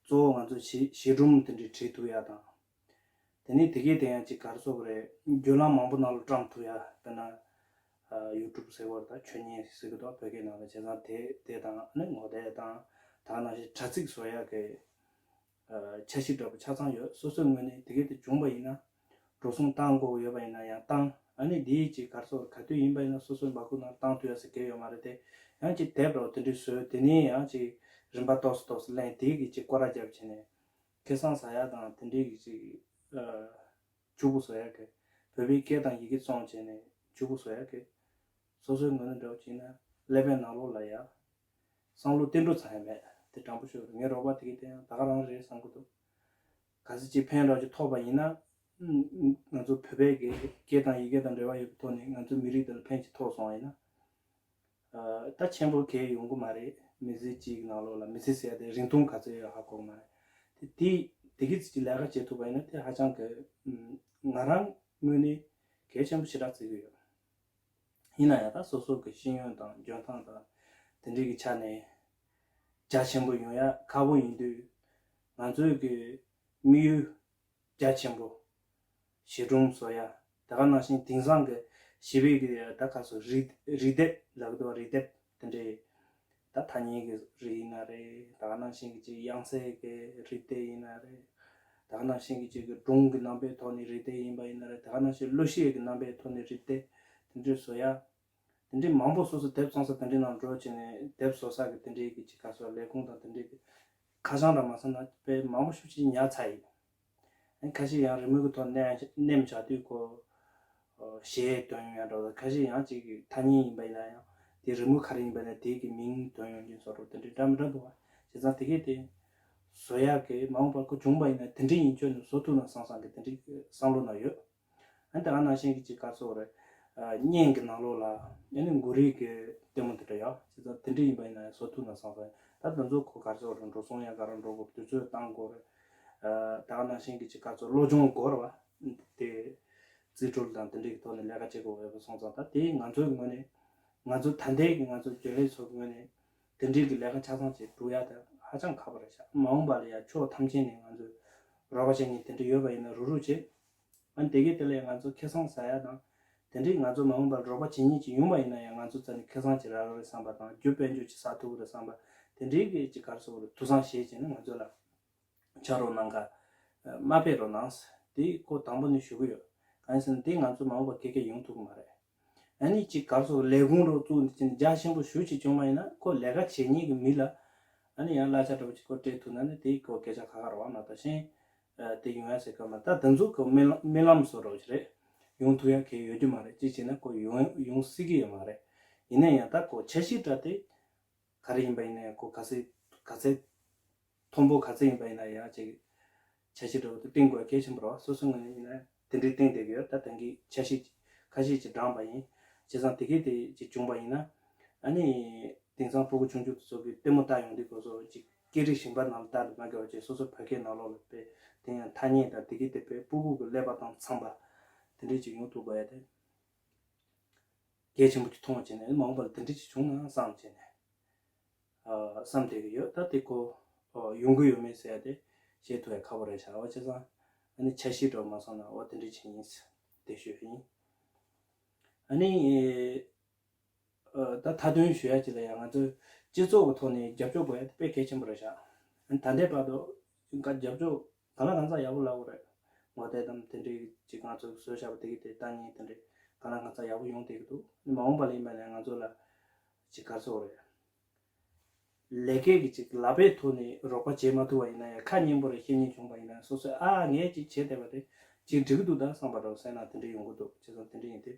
གཙོ་བོ་ང་ཚོ་བྱེད་བྱེད་སྒྲུང་དེ་འདྲ་བྲིས་ཐུབ་ཡ་དང་། དེ་ནས་དེ་གའི་སྟེང་ཡང་ཅིག་ག་རེ་ཟེར་དགོས་རེད། བརྒྱུད་ལམ་མང་པོ་ནང་ལ་བཀྲམ་ཐུབ་ཡ། དཔེར་ན་ཨ་ཡུ་ཊུབ་ཟེར་བ་དང་ཆོས་ཉིད་ཟེར་གི་འདུག་བོད་སྐད་ནང་ལ། བྱས་ཙང་དེ་དེ་དང་ཨ་ནི་ངོ་དེབ་དང་ད་ག་ནང་བཞིན་དྲ་ཚིགས་བཟོ་ཡ་གི་ཨ་འཆར་གཞི་འདྲ་པོ་ཆ་ཚང་ཡོད། སོ་སོའི་ངོས་ནས་དེ་གའི་དེ་བྱུང་བ་ཡིན་ན་འགྲོ་སོང་བཏང་དགོས་ཡོད་པ་ཡིན་ན་ཡང་བཏང་ ཨ་ནི་འདིའི་ཅིག་ག་རེ་ཟེར་ག་དུས་ཡིན་པ་ཡིན་ན་སོ་སོའི་སྦ་ཁུག་ནང་བཏང་ཐུབ་ཡ་ཟེར་གལ་ཡོད་མ་རེད་དེ། ཡང་ཅིག་དེབ་རོ་དེ་འདྲའི་བཟོས། དེ་ནས་ཡང་ཅིག་རིམ་པ་ཏོག་ཙམ་ཏོག་ཙམ་ལེན། དེ་གི་ཅིག་སྐོར་ར་རྒྱབ་བྱས་ནས། ཁེ་བཟང་ཟ་ཡ་དང་དེ་འདྲའི་གི་ཅིག་ཨ་ཕྱུག་པོ་བཟོ་ཡ་གི། བོད་པའི་སྐད་དང་ཡི་གེ་བཙོང་བྱས་ནས་ཕྱུག་པོ་བཟོ་ཡ་གི། སོ་སོའི་ངོས་ནས་འདྲ་བོ་བྱས་ན་ཀླད་པའི་ནང་ལོགས་ལ་ཡ་བསམ་བློ་བཏོན་འགྲོ་ཚར་ཡ་མེད། དེ་དྲང་པོ་ཤོད། ངའི་རོགས་པ་དེ་གི་དེ་ཡང་ད་ག་རང་རེད་བསམ་གི་འདུག་གལ་སྲིད་ཅིག་ཕན་རོགས་ཅིག་ཐོགས་པ་ཡིན་ན། ང་ཚོ་བོད་པའི་གི་སྐད་དང་ཡི་གེ་དང་འབྲེལ་བ་ཡོད་པའི་ཐོག་ནས་ང་ཚོའི་མི་རིགས་དེ་ལ་ཕན་ཅིག་ཐོགས་སོང་བ་ཡིན་ན། ཨ་ད་ཆེན་པོ་གལ་ཡོང་གི་མ་རེད། མི་ཚེ་གཅིག་གི་ནང་ལོགས་ལ། མི་ཚེ་ཟེར་ཡ་དེ་རིང་ཐུང་ག་ཚོད་ཡོད་ཧ་གོ་གི་མ་རེད། དེ་དེ་དེ་གི་ཚིག་གི་ལས་ཀ་བྱེད་ཐུབ་པ་ཡིན་ན་དེ་ཧ་ཅང་གི་ང་རང་ངོས་ནས་གལ་ཆེན་པོ་ཞེ་དྲག་བརྩི་གི་ཡོད། ཡིན་ན་ཡང་ད་སོ་སོ་གི་ཤེས་ཡོན་དང་འཇོན་ཐང་དང་དེ་འདྲའི་གི་ཆ་ནས་རྒྱ་ཆེན་པོ་ཡོང་ཡ་ཁག་པོ་ཡིན་དུས། ང་ཚོའི་གི་དམིགས་ཡུལ་རྒྱ་ཆེན་པོ་བྱིས་སྒྲུང་བཟོ་ཡ། དེ་ག་ནང་བཞིན་དེང་སང་གི་བྱིས་པའི་གི་ད་ག་སོ་རིག་རིག་དེབ་ལབ་གི་འདུག་རིག་དེབ་དེ་འདྲའི། ད་ཐ་སྙད་ཀྱི་རིགས་ཡིན་ན་རེད། དེ་ག་ནང་བཞིན་གྱི་ཅིག་དབྱངས་གསལ་གྱི་རིག་དེབ་ཡིན་ན་རེད། དེ་ག་ནང་བཞིན་གྱི་ཅིག་གི་སྒྲུང་གི་རྣམ་པའི་ཐོག་ནས་རིག་དེབ་ཡིན་པ་ཡིན་ན་རེད། དེ་ག་ནང་བཞིན་གླུ་གཞས་ཀྱི་རྣམ་པའི་ཐོག་ནས་རིག་དེབ་དེ་འདྲ་བཟོ་ཡ། དེ་འདྲའི་མང་པོ། སོ་སོ་དེབ་ཚོང་ས་དེ་འདྲའི་ནང་འགྲོ་བྱས་ནས་དེབ་བཟོ་ས་གི་དེ་འདྲའི་གི་ཅིག་ག་སོ་ལས་ཁུངས་དང་དེ་འདྲའི་གི་ཁ་བྱང་འདྲ་མ་སོང་ན་དཔེ་མང་པོ་ཞེ་པོ་ཅིག་ཉར་ཚར་ཡིན། ཨ་ཁ་ཤས་ཡང་རི་མོ་གི་ཐོག་ནས་མནན་བཞག་དུས་ཁོ་གཞས་འདོན་ཡོང་ཡ་འདྲ་བོ། ཁ་ཤས་ཡང་ཅིག་གི་ཐ་སྙད་ཡིན་པ་ཡིན་ན་ཡང་དེ་རི་མོ་ག་རེ་ཡིན་པ་ན་དེ་གི་མིང་འདོན་ཡོང་རྒྱུ་བཟོ་འདྲ་དེ་འདྲའི་འདྲ་མི་འདྲ་འདུག་བ། བྱས་ཙང་དེ་གས་དེ་བཟོ་ཡག་གི་མ་འོངས་པར་ཁོ་བྱུང་པ་ཡིན་ན་དེ་འདྲའི་ཡིན་ཆོག་ནས་བཟོ་ཐུབ་ན་བསམ་བསམ་གི་དེ་འདྲའི་བསམ་བློ་ན་ཡོད། ཨ་ནི་ད་ག་ནང་བཞིན་གྱི་ཅིག་ག་རེ་ཟེར་དགོས་རེད། ཨ་བརྙན་གྱི་ནང་ལོགས་ལ་ཨ་ནི་མགོ་རིལ་གྱི་ལྟད་མོ་དེ་འདྲ་ཡོད། བྱས་ཙང་དེ་འདྲ་ཡིན་པ་ཡིན་ན་ཡང་བཟོ་ཐུབ་ན་བསམ་བསམ། ད་དེ་ཚོ་ཁོ་ག་རེ་ཟེར་དགོས་རེད། འགྲོ་སོང་ཡང་ག་རེ་འགྲོ་དགོས། དུས་ཚོད་བཏང་དགོས་རེད། ཨ་ད་ག་ནང་བཞིན་གྱི་ཅིག་ག་རེ་ཟེར། བློ་སྦྱོང་དགོས་རེད་བ། དེ་རྩིས་སྤྲོད་དང་དེ་འདྲའི་གི་ཐོག་ནས་ལས་ཀ་བྱེད་དགོས་པ་སོང་ཙང་། ད་དེ་ང་ཚོའི་ངོས་ནས་ང་ཚོ་ད་ལྟའི་གི་ང་ཚོ་རྒྱུན་ལས་ཚོ་གི་ངོས་ནས་དེ་འདྲའི་གི་ལས་ཀ་ཆ་ཚང་བྱེད་འགྲོ་ཡ་དེ་ཧ་ཅང་ཁག་པོ་རེད་ཤག་མ་འོངས་པ་ལ་ཡ་ཕྱོགས་ཐམས་ཅད་ནས་ང་ཚོས་རོགས་པ་བྱེད་མཁན་དེ་འདྲ་ཡོད་པ་ཡིན་ན་རུག་རུག་བྱེད། ཨ་ནི་དེ་གས་དེ་ལས་ང་ཚོ་ཁེ་བཟང་ཟ་ཡ་དང་། དེ་འདྲའི་ང་ཚོ་མ་འོངས་པར་རོགས་པ་བྱེད་མཁན་ཅིག་ཡོང་བ་ཡིན་ན་ཡང་ང་ཚོ་རྩ་ནས་ཁེ་བཟང་ཅིག་རག་གི་རེད་བསམ་པ་དང་། རྒྱུ་དཔལ་འབྱོར་ཅིག་བསགས་ཐུབ་ཀྱི་རེད་བསམ་པ། དེ་འདྲའི་གི་ཅིག་ག་རེ་ཟེར་དགོས་རེད། ཐུགས་བསམ་བཞེས་བྱས་ནས་ང་ཚོ་ལ་ཕྱག་རོགས་གནང་ག་མ་ཕེབས་རོགས་གནང་། དེ་ཁོ་དང་པོ་ནས་ཞུ་གི་ཡོད། གང་ཡིན་ཟེར་ན་དེ་ང་ཚོ་མ་འོངས་པར་དགེ་རྒན་ཡོང་ཐུབ་ཀྱི་མ་རེད། ཨ་ནི་ཅིག་ག་རེ་ཟེར་དགོས་རེད། ལས་ཁུངས་རོགས་བཙུགས་ནས་ཅིག་རྒྱ་ཆེན་པོ་ཞེ་པོ་ཅིག་བྱུང་བ་ཡིན་ན་ཁོ་ལས་ཀ་བྱེད་མཁན་གྱི་མི་ལ་ཨ་ནི་ཡང་གླ་ཆ་འདྲ་པོ་ཅིག་ཁོ་སྤྲད་ཐུབ་ན་ནི་དེ་ཁོ་སྐད་ཆ་ཁ་ཁ་རེད་བ། མ་གཏོགས་གཞན་ཨ་དེ་ཡོང་ཡ་ཟེར་ག་མ། ད་དེ་ཚོ་གི་རྨི་ལམ་རྨི་ལམ་བཟོ་འདྲ་པོ་ཅིག་རེད། ཡོང་ཐུབ་ཡ་གང་ཡང་ཡོད་རྒྱུ་མ་རེད། ཅི་བྱས་ན་ཁོ་ཡོང་ཡོང་སྲིད་ཀྱི་ཡོད་མ་རེད། ཡིན་ན་ཡང་ད་ཁོ་འཆར་གཞི་འདྲ་དེ་ག་རེ་ཡིན་པ་ཡིན་ན་ཡང་ཁོ་ག་ཚད་ག་ཚད་མཐོན་པོ་ག་ཚད་ཡིན་པ་ཡིན་ན་ཡང་ཅིག་འཆར་གཞི་འདྲ་པོ་དེ་བཏིང་དགོས་གལ་ཆེན་པོ་རེད་བ། སོ་སོའི་ངོས་ནས་ཡིན་ན་དེ་འདྲའི་བཏིང་བསྡད་ཀྱི་ཡོད། ད་ད་གིན་འཆར་གཞི་ཁ་ཤས་ཅིག་བགྲངས་པ་ཡིན། བྱས་ཙང་དེ་གས་དེ་ཅིག་བྱུང་པ་ཡིན་ན། ཨ་ནི་དེང་སང་སྤུ་གུ་ཆུང་ཆུང་དེ་ཚོ་གིས་ལྟད་མོ་ལྟ་ཡོང་དུས་སྐབས་སུ་ཅིག་སྐད་རིགས་གཞན་པ་ནང་ལ་ལྟ་ནས་མ་དགའ་བ་བྱས། སོ་སོ་བོད་སྐད་ནང་ལོགས་ལ་དཔེ་དེ་ཡང་ཐ་སྙད་དང་དེ་གས་དེ་དཔེ་སྤུ་གུ་གི་ཀླད་པ་དང་འཚམ་པ་དེ་འདྲས་ཅིག་ཡོང་ཐུབ་དགོས་ཡ་དེ། གལ་ཆེན་པོ་ཅིག་མཐོང་བ་བྱས་ནས། མ་འོངས་པ་ལ་དེ་འདྲ་ཅིག་བྱུང་ན་བསམ་བྱས་ནས། ཨ་བསམ་བསྡད་ཀྱི་ཡོད། ད་དེ་ཁོ་ཨ་ཡོང་གི་ཡོད་མེད་ཟེར་ཡ་དེ་བཤད་ཐུབ་ཡ་ཁག་པོ་རེད་ཤག་བ། བྱས་ཙང་ཨ་ནི་འཆར་གཞི་འདྲ་པོ་མ་སོང་ན་འོ་དེ་འདྲ་ཅིག་ཡིན་ཟེར་དེ་ཞུ་ཡ་ཡིན། ཨ་ནི་ཨ་ད་མཐའ་དོན་ཞུ་ཡ་ཅིག་ལ་ཡང་ང་ཚོའི་སྤྱི་ཚོགས་ཀྱི་ཐོག་ནས་རྒྱབ་སྐྱོར་དགོས་ཡ་དེ་དཔེ་གལ་ཆེན་པོ་རེད་ཤག་ཨ་ནི་ད་ལྟའི་བར་དུ་རྒྱབ་སྐྱོར་གང་ལ་གང་འཚམ་ཡག་པོ་ལབ་དགོས་རེད། ངོ་དེབ་དང་དེ་འདྲའི་ཅིག་ང་ཚོས་བཟོས་བཞག་པ་དེ་གི་དེ་ལྟ་མཁན་དེ་འདྲའི་གང་ལ་གང་འཚམ་ཡག་པོ་ཡོང་བསྡད་ཀྱི་འདུག་མ་འོངས་པ་ལ་ཡིན་པ་ནས་ང་ཚོ་ལ་ཅིག་ག་རེ་ཟེར་དགོས་རེད། ལས་ཀའི་གི་ཅིག་ལག་པའི་ཐོག་ནས་རོགས་པ་བྱེད་མ་ཐུབ་པ་ཡིན་ན་ཡང་ཁ་སྙན་པོ་རེ་བཤད་མཁན་བྱུང་བ་ཡིན་ན་སོ་སོས་ཨ་ངས་ཅིག་བྱས་བསྡད་པ་དེ་ཅིག་འགྲིག་གི་འདུག་ད་བསམ་པ་འདྲ་བོ་སེམས་ནང་དེ་འདྲ་ཡོང་གི་འདུག་བྱས་ཙང་དེ་འདྲ་ཡིན་དུས།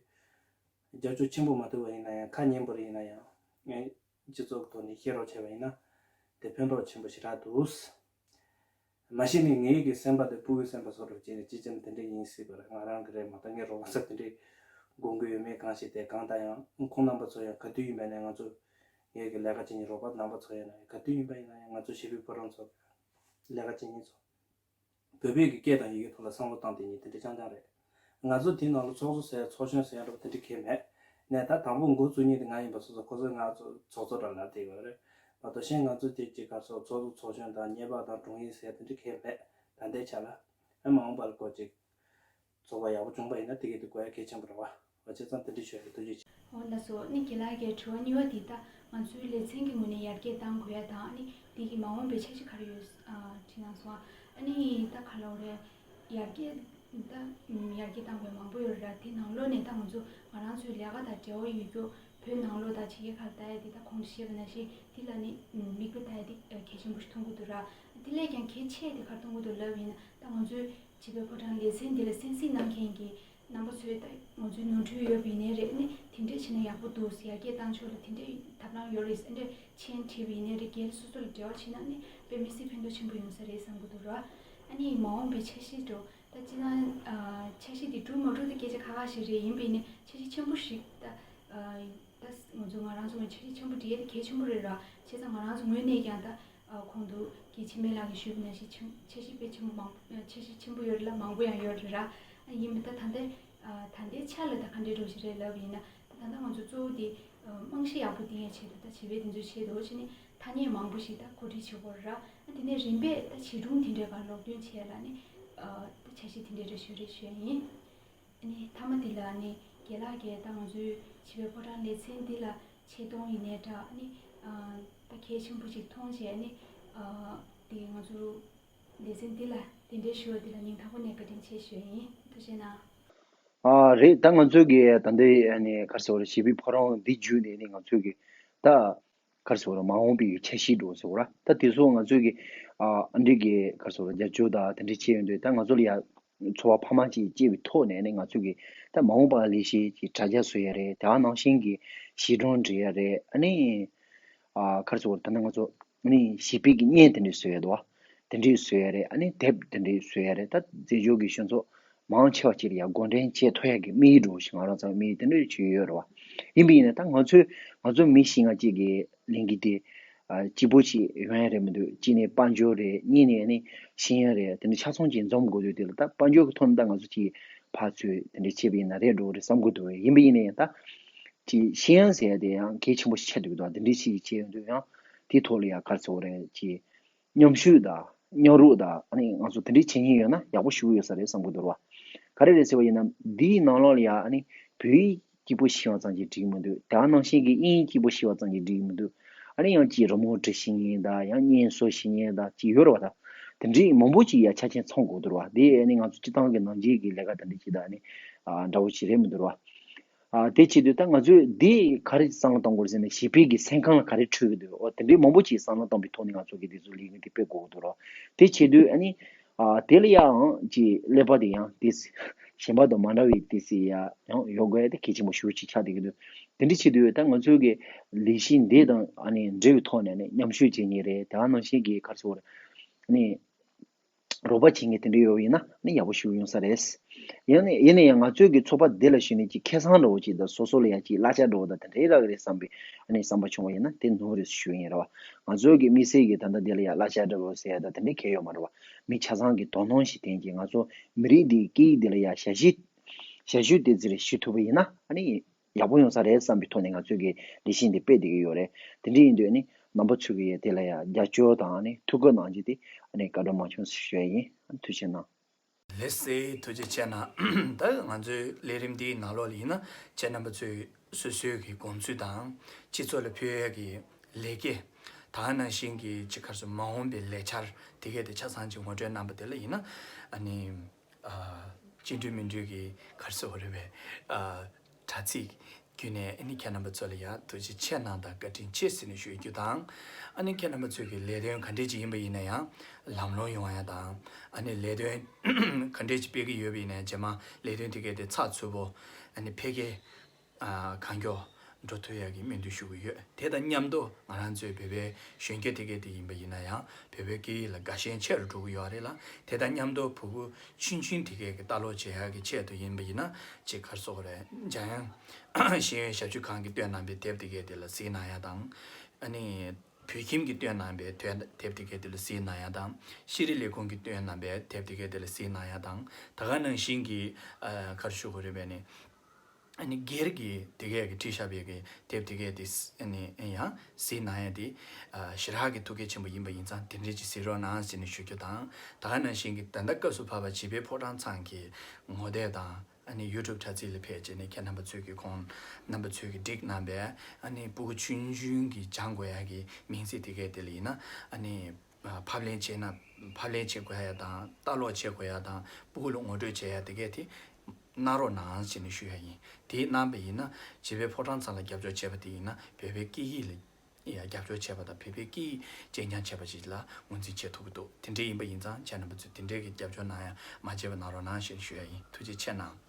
རྒྱབ་སྐྱོར་ཆེན་པོ་མ་ཐུབ་པ་ཡིན་ན་ཡང་ཁ་སྙན་པོ་རེ་ཡིན་ན་ཡང་ངས་སྤྱི་ཚོགས་ཐོག་ནས་བཤད་རོགས་བྱས་པ་ཡིན་ན་དེ་ཕན་ཐོགས་ཆེན་པོ་ཞེ་དྲག་འདུག་མ་གཞི་ནས་ངའི་གི་སེམས་པ་དེ་སྤུ་གུའི་སེམས་པ་བཟོ་འདྲ་བྱས་ནས་ཅི་ཅམ་དེ་འདྲ་ཡིན་སྲིད་པ་རེད། ང་རང་གི་རེད་མ་གཏོགས་ངའི་རོགས་པ་ཚོ་དེ་འདྲའི་དགོངས་ཀྱི་ཡོད་མེད་གང་ཤེས། དེ་གང་ལྟར་ཡང་ཁོང་རྣམ་པ་ཚོ་ཡང་ག་དུས་ཡིན་པ་ནས་ང་ཚོ་ངའི་གི་ལས་ཀ་བྱེད་མཁན་རོགས་པ་རྣམ་པ་ཚོ་ཡིན་ན་ཡང་། ག་དུས་ཡིན་པ་ཡིན་ན་ཡང་ང་ཚོ་བྱིས་པའི་ཕོ་བྲང་ཚོ་ལས་ཀ་བྱེད་མཁན་ཚོ། བོད་པའི་གི་སྐད་དང་ཡི་གེ་ཐོག་ལ་བསམ་བློ་བཏང་དེ་ཉིད་དེ་འདྲ་རྐྱང་རྐྱང་རེད། ང་ཚོ་དེའི་ནང་ལ་ཚོགས་གཙོ་ཟེར་ཡ་ཚོགས་གཞོན་ཟེར་ཡ་འདྲ་པོ་དེ་འདྲ་གང་ཡང་མེད། ནས་ད་དང་པོ་འགོ་བཙུགས་མཁན་དེ་ང་ཡིན་པ་སོང་ཙང་ཁོ་ཚོས་ང་ཚོ་ཚོགས་གཙོ་འདྲ་ལབ་བསྡད་ཡོད་རེད། མ་གཏོགས་གཞན་ང་ཚོ་དེ་ཅིག་ག་རེ་ཟེར་ཚོགས་གཙོ་ཚོགས་གཞོན་དང་གཉེར་པ་དང་དྲུང་ཡིག་ཟེར་ཡ་དེ་འདྲ་གང་ཡང་མེད། ད་ལྟའི་ཆ་ལ། ཨ་མ་འོངས་པ་ལ་ཁོ་ཅིག་ཚོགས་པ་ཡག་པོ་བྱུང་པ་ཡིན་ན་དེ་གས་དེ་དགོས་ཡ་གལ་ཆེན་པོ་རེད་བ། བྱས་ཙང་དེ་འདྲ་ཞུ་ཡ་རེད། ཐུགས་རྗེ་ཆེ། འོ་ལགས་སོ། ནི་རྒན་ལགས་ཀྱི་དྲི་བ་གཉིས་པ་འདི་ད་ང་ཚོའི་ལེ་ཚན་གྱི་ངོས་ནས་ཡར་རྒྱས་གཏང་དགོས་ཡ་དང་། ཨ་ནི་འདི་གི་མ་འོངས་པའི་འཆར་གཞི་ག་རེ་ཡོད་ཨ་དྲིས་གནང་སོང་། ཨ་ནི་ད་ག་ལབ་དགོས་རེད། ཡར་རྒྱས་ ད་ཡར་རྒྱས་བཏང་དགོས་མང་པོ་ཡོད་རེད། དེ་ནང་ལོགས་ནས་ད་ང་ཚོ་ང་རང་ཚོའི་ལས་ཀ་དང་འབྲེལ་བ་ཡོད་རྒྱུ་བོད་ནང་ལོགས་དང་ཕྱི་རྒྱལ་ཁག་ལ་ལྟ་ཡ་དེ་ད་གོང་དུ་བཤད་པ་ནང་བཞིན་དེ་ལ་ནི་མིག་དཔེ་ལྟ་ཡ་དེ་གལ་ཆེན་པོ་ཞིག་མཐོང་གི་འདུག་ར། དེ་ལས་ཀྱང་གལ་ཆེ་དེ་ག་རེ་མཐོང་གི་འདུག་ལབ་ཡིན་ན། ད་ང་ཚོའི་བྱིས་པའི་ཕོ་བྲང་ལེ་ཚན་འདི་ལ་གསན་གཟིགས་གནང་མཁན་གྱི་རྣམ་པ་ཚོས་ད་ང་ཚོའི་ནོར་འཁྲུལ་ཡོད་པ་ཡིན་ནའི་རེད། ཨ་ནི་དེ་འདྲས་བྱས་ན་ཡག་པོ་འདུག་ཡར་རྒྱས་བཏང་ཕྱོགས་ལ་དེ་འདྲས་ཐབས་ལམ་ཡོད་རེད། ཨ་འདྲས་མཆན་བྲིས་པ་ཡིན་ནའི་རེད། སྒེར་སོ་སོ་ལ་འབྲེལ་བ་བྱས་ན་ཨ་ནི་དཔེ་མི་སྲིད་ཕན་ཐོགས་ཆེན་པོ་ཡོང་ས་རེད་བསམ་གྱི་འདུག་ར། ཨ་ནི་མ་འོངས་པའི་འཆར་གཞི་འགྲོ་ད་སྤྱིར་བཏང་འཆར་གཞི་དེ་འགྲུབ་མ་འགྲུབ་དེ་སྐད་ཆ་ཁ་ཁ་ཞིག་རེད། ཡིན་པ་ཡིན་ནའི་འཆར་གཞི་ཆེན་པོ་ཞིག་ད་ད་ང་ཚོ་ང་རང་ཚོ་ངོས་འཆར་གཞི་ཆེན་པོ་འབྲི་ཡས་དེ་གལ་ཆེན་པོ་རེད་ར། བྱས་ཙང་ང་རང་ཚོ་ངོས་ནས་ཀྱང་ད་གོང་དུ་རྒན་འཆི་མེད་ལགས་ཀྱིས་ཞུས་པ་ནང་བཞིན་ཆེན་འཆར་གཞི་དཔེ་ཆེན་པོ་མང་འཆར་གཞི་ཆེན་པོ་ཡོད་རེད་ལ་མང་པོ་ཡང་ཡོད་རེད་ར། ཡིན་པ་ད་ད་ལྟའི་ད་ལྟའི་ཆ་ལ་ད་ག་འདྲའི་འགྲོ་བཞིན་རེད་ལབ་ཡིན་ན། ད་ད་ལྟ་ང་ཚོ་གཙོ་བོ་དེ་རྨང་གཞི་ཡག་པོ་བཏིང་ཡས་ཆེད་དུ་ད་བྱིས་པའི་དེ་ཚོའི་ཆེད་དུ་བྱས་ནས་ཐ་སྙད་མང་པོ་ཞིག་ད་གོ་སྒྲིག་བྱེད་དགོས་རེད་ར། དེ་ནས་རིམ་པས་ད་བྱིས་སྒྲུང་དེ་འདྲའི་སྒང་སློབ་སྟོན་བྱས་ལ་ནི་ད་འཆར་གཞི་དེ་འདྲའི་འདྲ་ཞུ་རེ་ཞུ་ཡ་ཡིན། ཨ་ནི་མཐའ་མ་འདི་ལ་ཨ་ནི་རྒན་ལགས་ཀྱིས་ད་ང་ཚོའི་བྱིས་པའི་ཕོ་བྲང་ལེ་ཚན་འདི་ལ་ཆེ་མཐོང་ཡིན་ནའི་འདྲ། ཨ་ནི་ཨ་ད་གལ་ཆེན་པོ་ཞིག་མཐོང་བྱས་ཨ་ནི་ཨ་དེ་ང་ཚོ་ལེ་ཚན་འདི་ལ་གདན་འདྲེན་ཞུ་བ་འདི་ལ་སྙིང་ཐག་པ་ནས་བཀའ་དྲིན་ཆེ་ཞུ་ཡ་ཡིན། ཐུགས་རྗེ་གནང་། ཨ་རེད། ད་ང་ཚོའི་གི་ད་ལྟའི་ཨ་ནི་ག་རེ་ཟེར་བ་རེད། བྱིས་པའི་ཕོ་བྲང་འདི་བརྒྱུད་ནས་ནི་ང་ཚོའི་གི་ད་ག་རེ་ཟེར་བ་རེད། མ་འོངས་པའི་འཆར་གཞི་འགྲོ་ཟེར་བ་ར། ད་དེ་ཚོ་ང་ཚོའི་གི་ཨ་ཨ་འདྲི་གི་ག་རེ་ཟེར་བ་རེད། རྒྱབ་སྐྱོར་དང་དེ་འདྲ་བྱས་ཡོང་དུས་ད་ང་ཚོ་ལ་ཡ་ཚོར་བ་འཕར་མ་ཅིག་སྐྱེས་པའི་ཐོག་ནས་ནི་ང་ཚོ་གི་ད་མ་འོངས་པ་ལ་ལས་གཞི་ཅིག་དྲ་རྒྱ་བཟོ་ཡ་རེད། དེ་ནང་བཞིན་གྱི་བྱིས་སྒྲུང་འབྲི་ཡ་རེད། ཨ་ནི་ཨ་ག་རེ་ཟེར་བ་རེད། ད་ནི་ང་ཚོ་ཨ་ནི་བྱིས་པའི་གི་བརྙན་དེ་འདྲ་བཟོ་ཡ་འདུག་བ། དེ་འདྲ་བཟོ་ཡ་རེད། ཨ་ནི་དེབ་དེ་འདྲ་བཟོ་ཡ་རེད། ད་འཛད་སྤྱོད་ཀྱི་གཞུང་ཚོགས་མང་ཆེ་བ་ཅིག་ལ་ཡ་འགོ་འདྲེན་བྱེད་ཐུབ་ཡ་གི་དམིགས་ཡུལ་འདྲ་བོ་ཞིག་ང་རང་ཚོའི་དམིགས་ཡུལ་དེ་འདྲ་ཅིག་ཡོད་རེད་བ། ཡིན་པ་ཡིན་ན་ད་ང་ཚོའི་ང་ཚོ་མི་བཞི་ལྔ་ཅིག་གི་ལས་འགུལ་དེ་ཨ་གཅིག་པོ་ཅིག་ཡོང་ཡ་རེད་མི་འདུག་གཅིག་ནས་དཔལ་འབྱོར་རེད། གཉིས་ནས་ནི་ཤེས་ཡོན་རེད། དེ་ནས་ཆ་ཚང་ཅིག་འཛོམས་དགོས་དུས་དེ་ལ་ད་དཔལ་འབྱོར་གྱི་ཐོག་ནས་ད་ང་ཚོ་ཅིག་ཕར་ཚུར་དེ་འདྲ་བྱས་པ་ཡིན་ན་རེད་འགྲོ་གི་རེད་བསམ་གྱི་འདུག་ཡིན་པ་ཡིན་ན་ཡང་ད་ཅིག་ཤེས་ཡོན་ཟེར་ཡ་དེ་ཡང་གལ་ཆེན་པོ་ཞིག་ཆགས་འདུག་གི་འདུག་དེ་འདྲ་ཞིག་བྱས་ཡོང་དུས་ཡང་དེའི་ཐོག་ལ་ཡང་ག་རེ་ཟེར་དགོས་རེད། ཅིག་མཉམ་ཞུགས་དང་མཉམ་རུབ་དང་ཨ་ནི་ང་ཚོ་དེ་འདྲའི་བྱེད་ཉེན་ཡོད་ན་ཡག་པོ་ཞེ་པོ་ཡོད་ས་རེད་བསམ་གྱི་འདུག་ར། ག་རེ་རེད་ཟེར་བ་ཡིན་ན་འདིའི་ནང་ལོགས་ལ་ཡང་ཨ་ནི་བོད་ཡིག་སྐྱིད་པོ་ཤེས་པ་ཙམ་གྱིས་འགྲིག་གི་མི་འདུག་དེ་ནང་བཞིན་གྱི་དབྱིན་ཡིག་སྐྱིད་པོ་ཤེས་པ་ཙམ་གྱིས་འགྲིག་གི་མི་འདུག་ཨ་ནི་ཡང་ཅིག་རི་མོ་འབྲི་ཤེས་མཁན་དང་ཡང་བརྙན་བཟོ་ཤེས་མཁན་དང་ཅིག་ཡོད་རེད་བ། ད་དེ་འདྲའི་མང་པོ་ཅིག་ཡ་ཆ་རྐྱེན་ཚང་དགོས་འདུག་ར། དེ་ཨ་ནི་ང་ཚོ་སྤྱིར་བཏང་གི་ནང་ཆེན་གྱི་ལས་ཀ་དེ་འདྲ་ཅིག་དང་ཨ་ནི་ཨ་འདྲ་བོ་ཅིག་རེད་མི་འདུག་ར། ཨ་དེ་བྱེད་དུས་ད་ང་ཚོས་འདི་ག་རེ་བསམ་བློ་གཏོང་དགོས་ཟེར་ན་བྱིས་པའི་གི་སེམས་ཁམས་ལ་ག་རེ་འཕྲོད་ཀྱི་འདུག་འོ་དེ་འདྲའི་མང་པོ་ཅིག་བསམ་བློ་གཏོང་པའི་ཐོག་ནས་ང་ཚོ་གི་འདི་ཚོ་ལས་འགུལ་འདི་སྤེལ་དགོས་ཀྱི་འདུག་ར། དེ་བྱེད་དུས་ཨ་ནི་ཨ་དེ་ལ་ཡང་ཅིག་ཀླད་པ་དེ་ཡང་དེ་གཞན་པ་དང་མ་འདྲ་བའི་དེ་སི་ཡ་ཡང་ཡོད་དགོས་ཡ་དེ་གལ་ཆེན་པོ་ཞེ་པོ་ཅིག་ཆགས་བསྡད་ཀྱི་འདུག་དེ་འདྲ་བྱེད་དུས་ད་ང་ཚོའི་གི་ལས་གཞི་འདི་དང་ཨ་ནི་འབྲེལ་བའི་ཐོག་ནས་ནི་མཉམ་ཞུགས་བྱེད་མཁན་རེད། དེ་ནང་བཞིན་གྱི་ག་རེ་ཟེར་དགོས་རེད། ཨ་ནི། རོགས་པ་བྱེད་མཁན་དེ་འདྲ་ཡོད་པ་ཡིན་ན་ནི་ཡག་པོ་ཞིག་ཡོང་ས་རེད། ཡིན་ནའི་ཡིན་ནའི་ཡང་ང་ཚོའི་གི་ཚོགས་པ་འདི་ལ་ཞུགས་ནས་ཅིག་ཁེ་བཟང་འདྲ་བོ་ཅིག་དང་སོ་སོ་ལ་ཡང་ཅིག་གླ་ཆ་འདྲ་བོ་དང་དེ་འདྲའི་རག་གི་རེད་བསམ་པའི་ཨ་ནི་བསམ་པ་བྱུང་བ་ཡིན་ན་དེ་ནོར་རེད་ཞུ་ཡིན་རེད་བ། ང་ཚོའི་གི་དམིགས་བསལ་གི་ད་ལྟ་འདི་ལ་ཡང་གླ་ཆ་འདྲ་བོ་ཟེར་ཡ་དང་དེ་འདྲའི་གལ་ཡོད་མ་རེད་བ། མི་ཆ་ཚང་གི་དོ་སྣང་ཞིག་བསྟན་གྱི་ང་ཚོ་མི་རིགས་འདིའི་སྐད་ཡིག་འདི་ལ་ཡང་ཞབས་ཞུ་ཞབས་ཞུ་དེ་ཙི་རེ་ཞུ་ཐུབ་པ་ཡིན་ན་ཨ་ནི། ཡག་པོ་ཡོང་ས་རེད་བསམ་པའི་ཐོག་ནས་ང་ཚོས་ཀྱི་ལས་གཞི་འདི་སྤེལ་བསྡད་ཀྱི་ཡོད་རེད། དེ་འདྲ་ཡིན་དུས་ནི་རྣམ་པ་ཚོས་ཀྱི་དེ་ལ་ཡང་རྒྱབ་སྐྱོར་དང་ནི་ཐུགས་ཁུར་གནང་རྒྱུ་དེ་ནི་བཀའ་དྲིན་མ་ཆུང་ཞུ་ཡ་ཡིན། ཐུགས་རྗེ་གནང་། ལགས་སེ་ཐུགས་རྗེ་ཆེ་གནང་། ད་ང་ཚོའི་ལས་རིམ་འདིའི་ནང་ལོགས་ལ་ཡིན་ན་ཁྱེད་རྣམ་པ་ཚོས་སོ་སོའི་གི་དགོངས་ཚུལ་དང་སྤྱི་ཚོགས་ལ་ཕུལ་ཡ་གི་ལས་ཀ་དང་ནང་བཞིན་གྱི་ཅིག་ག་རེ་ཟེར་མ་འོངས་པའི་ལས་འཆར་དེ་གས་དེ་ཆ་ཚང་ཅིག་ངོ་སྤྲོད་གནང་པ་དེ་ལ་ཡིན་ན་ཨ་ནི། ཨ་ཅི་འདྲ་མི་འདྲ་གི་ག་རེ་ཟེར་དགོས་རེད་པས། ཨ་དྲ་ཚིགས་བརྒྱུད་ནས་ཨ་ནི་ཁྱེད་རྣམ་པ་ཚོ་ལ་ཡང་ཐུགས་རྗེ་ཆེ་གནང་དང་བཀའ་དྲིན་ཆེ་ཟེར་ནས་ཞུ་རྒྱུ་དང་། ཨ་ནི་ཁྱེད་རྣམ་པ་ཚོའི་གི་ལས་དོན་ག་འདྲས་ཅིག་ཡིན་པ་ཡིན་ན་ཡང་ལམ་ལྷོང་ཡོང་ཡ་དང་། ཨ་ནི་ལས་དོན་ག་འདྲས་ཅིག་སྤེལ་གི་ཡོད་པ་ཡིན་ན་རྗེས་མ་ལས་དོན་དེ་གས་དེ་ཚགས་ཚུད་པོ་ཨ་ནི་འཕེལ་རྒྱས་ཨ་གང་མགྱོགས་འགྲོ་ཐུབ་ཡག་གི་སྨོན་འདུན་ཞུ་གི་ཡོད། དེ་དང་མཉམ་དུ་ང་རང་ཚོའི་བོད་པའི་གཞོན་སྐྱེས་དེ་གས་དེ་ཡིན་པ་ཡིན་ན་ཡང་བོད་པའི་སྐད་ཡིག་ལ་དགའ་ཞེན་ཆེ་རུ་འགྲོ་གི་ཡོད་རེད་ལ། དེ་དང་མཉམ་དུ་ཕྲུ་གུ་ཆུང་ཆུང་དེ་གས་ཀྱི་ལྟ་ཀློག་བྱེད་ཡག་གི་ཆེད་དུ་ཡིན་པ་ཡིན་ན་ཅིག་ག་རེ་ཟེར་དགོས་རེད། འཇམ་དབྱངས་ཤེས་ཡོན་ཞབས་ཞུ་ཁང་གིས་བཏོན་གནང་པའི་དེབ་དེ་གས་དེ་ལ་གཟིགས་གནང་ཡ་དང་། ཨ་ནི་བོད་ཁྱིམ་གྱིས་བཏོན་གནང་པའི་དེབ་དེ་གས་དེ་ལ་གཟིགས་གནང་ཡ་དང་། ཤེས་རིག་ལས་ཁུངས་ཀྱིས་བཏོན་གནང་པའི་དེབ་དེ་གས་དེ་ལ་གཟིགས་གནང་ཡ་དང་། ད་ག་ནང་བཞིན་གྱི་ཨ་ག་རེ་ཞུ་དགོས་རེད་པས་ནི། ཨ་ནི་སྒེར་གྱི་དེ་གས་ཀྱི་བྲིས་བཞག་པའི་གི་དེབ་དེ་གས་དེ་ཨ་ནི་ཡང་གཟིགས་གནང་ཡ་དེ་ཨ་ཞེ་དྲག་གི་ཐུགས་གལ་ཆེན་པོ་ཡིན་པ་ཡིན་ཙང་དེ་འདྲས་ཅིག་གཟིགས་རོགས་གནང་ཟེར་ནས་ཞུ་རྒྱུ་དང་། ད་ག་ནང་བཞིན་གྱི་ད་ལྟ་སྐབས་སུ་བབས་པ་བྱིས་པའི་ཕོ་བྲང་ཚང་གི་ངོ་དེབ་དང་ཨ་ནི་ཡུ་ཊུབ་དྲ་ཚིགས་ལ་ཕེབས་བྱས་ནས་ཁྱེད་རྣམ་པ་ཚོས་ཀྱི་ཁོང་རྣམ་པ་ཚོས་ཀྱི་བསྒྲིགས་གནང་པའི་ཨ་ནི་སྤུ་གུ་ཆུང་ཆུང་གིས་སྦྱང་དགོས་ཡ་གི་མིང་ཚིག་དེ་གས་དེ་ལ་ཡིན་ན་ཨ་ནི། ཕབ་ལེན་བྱས་ན་ ཕབ་ལེན་བྱེད་དགོས་ཡ་དང་ལྟ་ཀློག་བྱེད་དགོས་ཡ་དང་ཕྲུ་གུ་ལ་ངོ་སྤྲོད་བྱེད་ཡ་དེ་གས་དེ་གནང་རོགས་གནང་ཞེས་ནས་ཞུ་ཡ་ཡིན། དེ་གནང་པ་ཡིན་ན་བྱིས་པའི་ཕོ་བྲང་ཚང་ལ་རྒྱབ་སྐྱོར་བྱས་པ་དེ་ཡིན་ན་བོད་པའི་སྐད་ཡིག་ལ་ཡ་རྒྱབ་སྐྱོར་བྱས་པ་དང་བོད་པའི་སྐད་ཡིག་གཅེས་འཆང་བྱས་པ་ཞིག་ལ་ངོས་འཛིན་བྱེད་ཐུབ་ཀྱི་འདུག་དེ་འདྲའི་ཡིན་པ་ཡིན་ཙང་ཁྱེད་རྣམ་པ་ཚོས་དེ་འདྲའི་གི་རྒྱབ་སྐྱོར་གནང་ཡ་མ་བརྗེད་པ་གནང་རོགས་གནང་ཞེས་ཞུ་ཡ་ཡིན། ཐུགས་རྗེ་ཆེ་གནང་།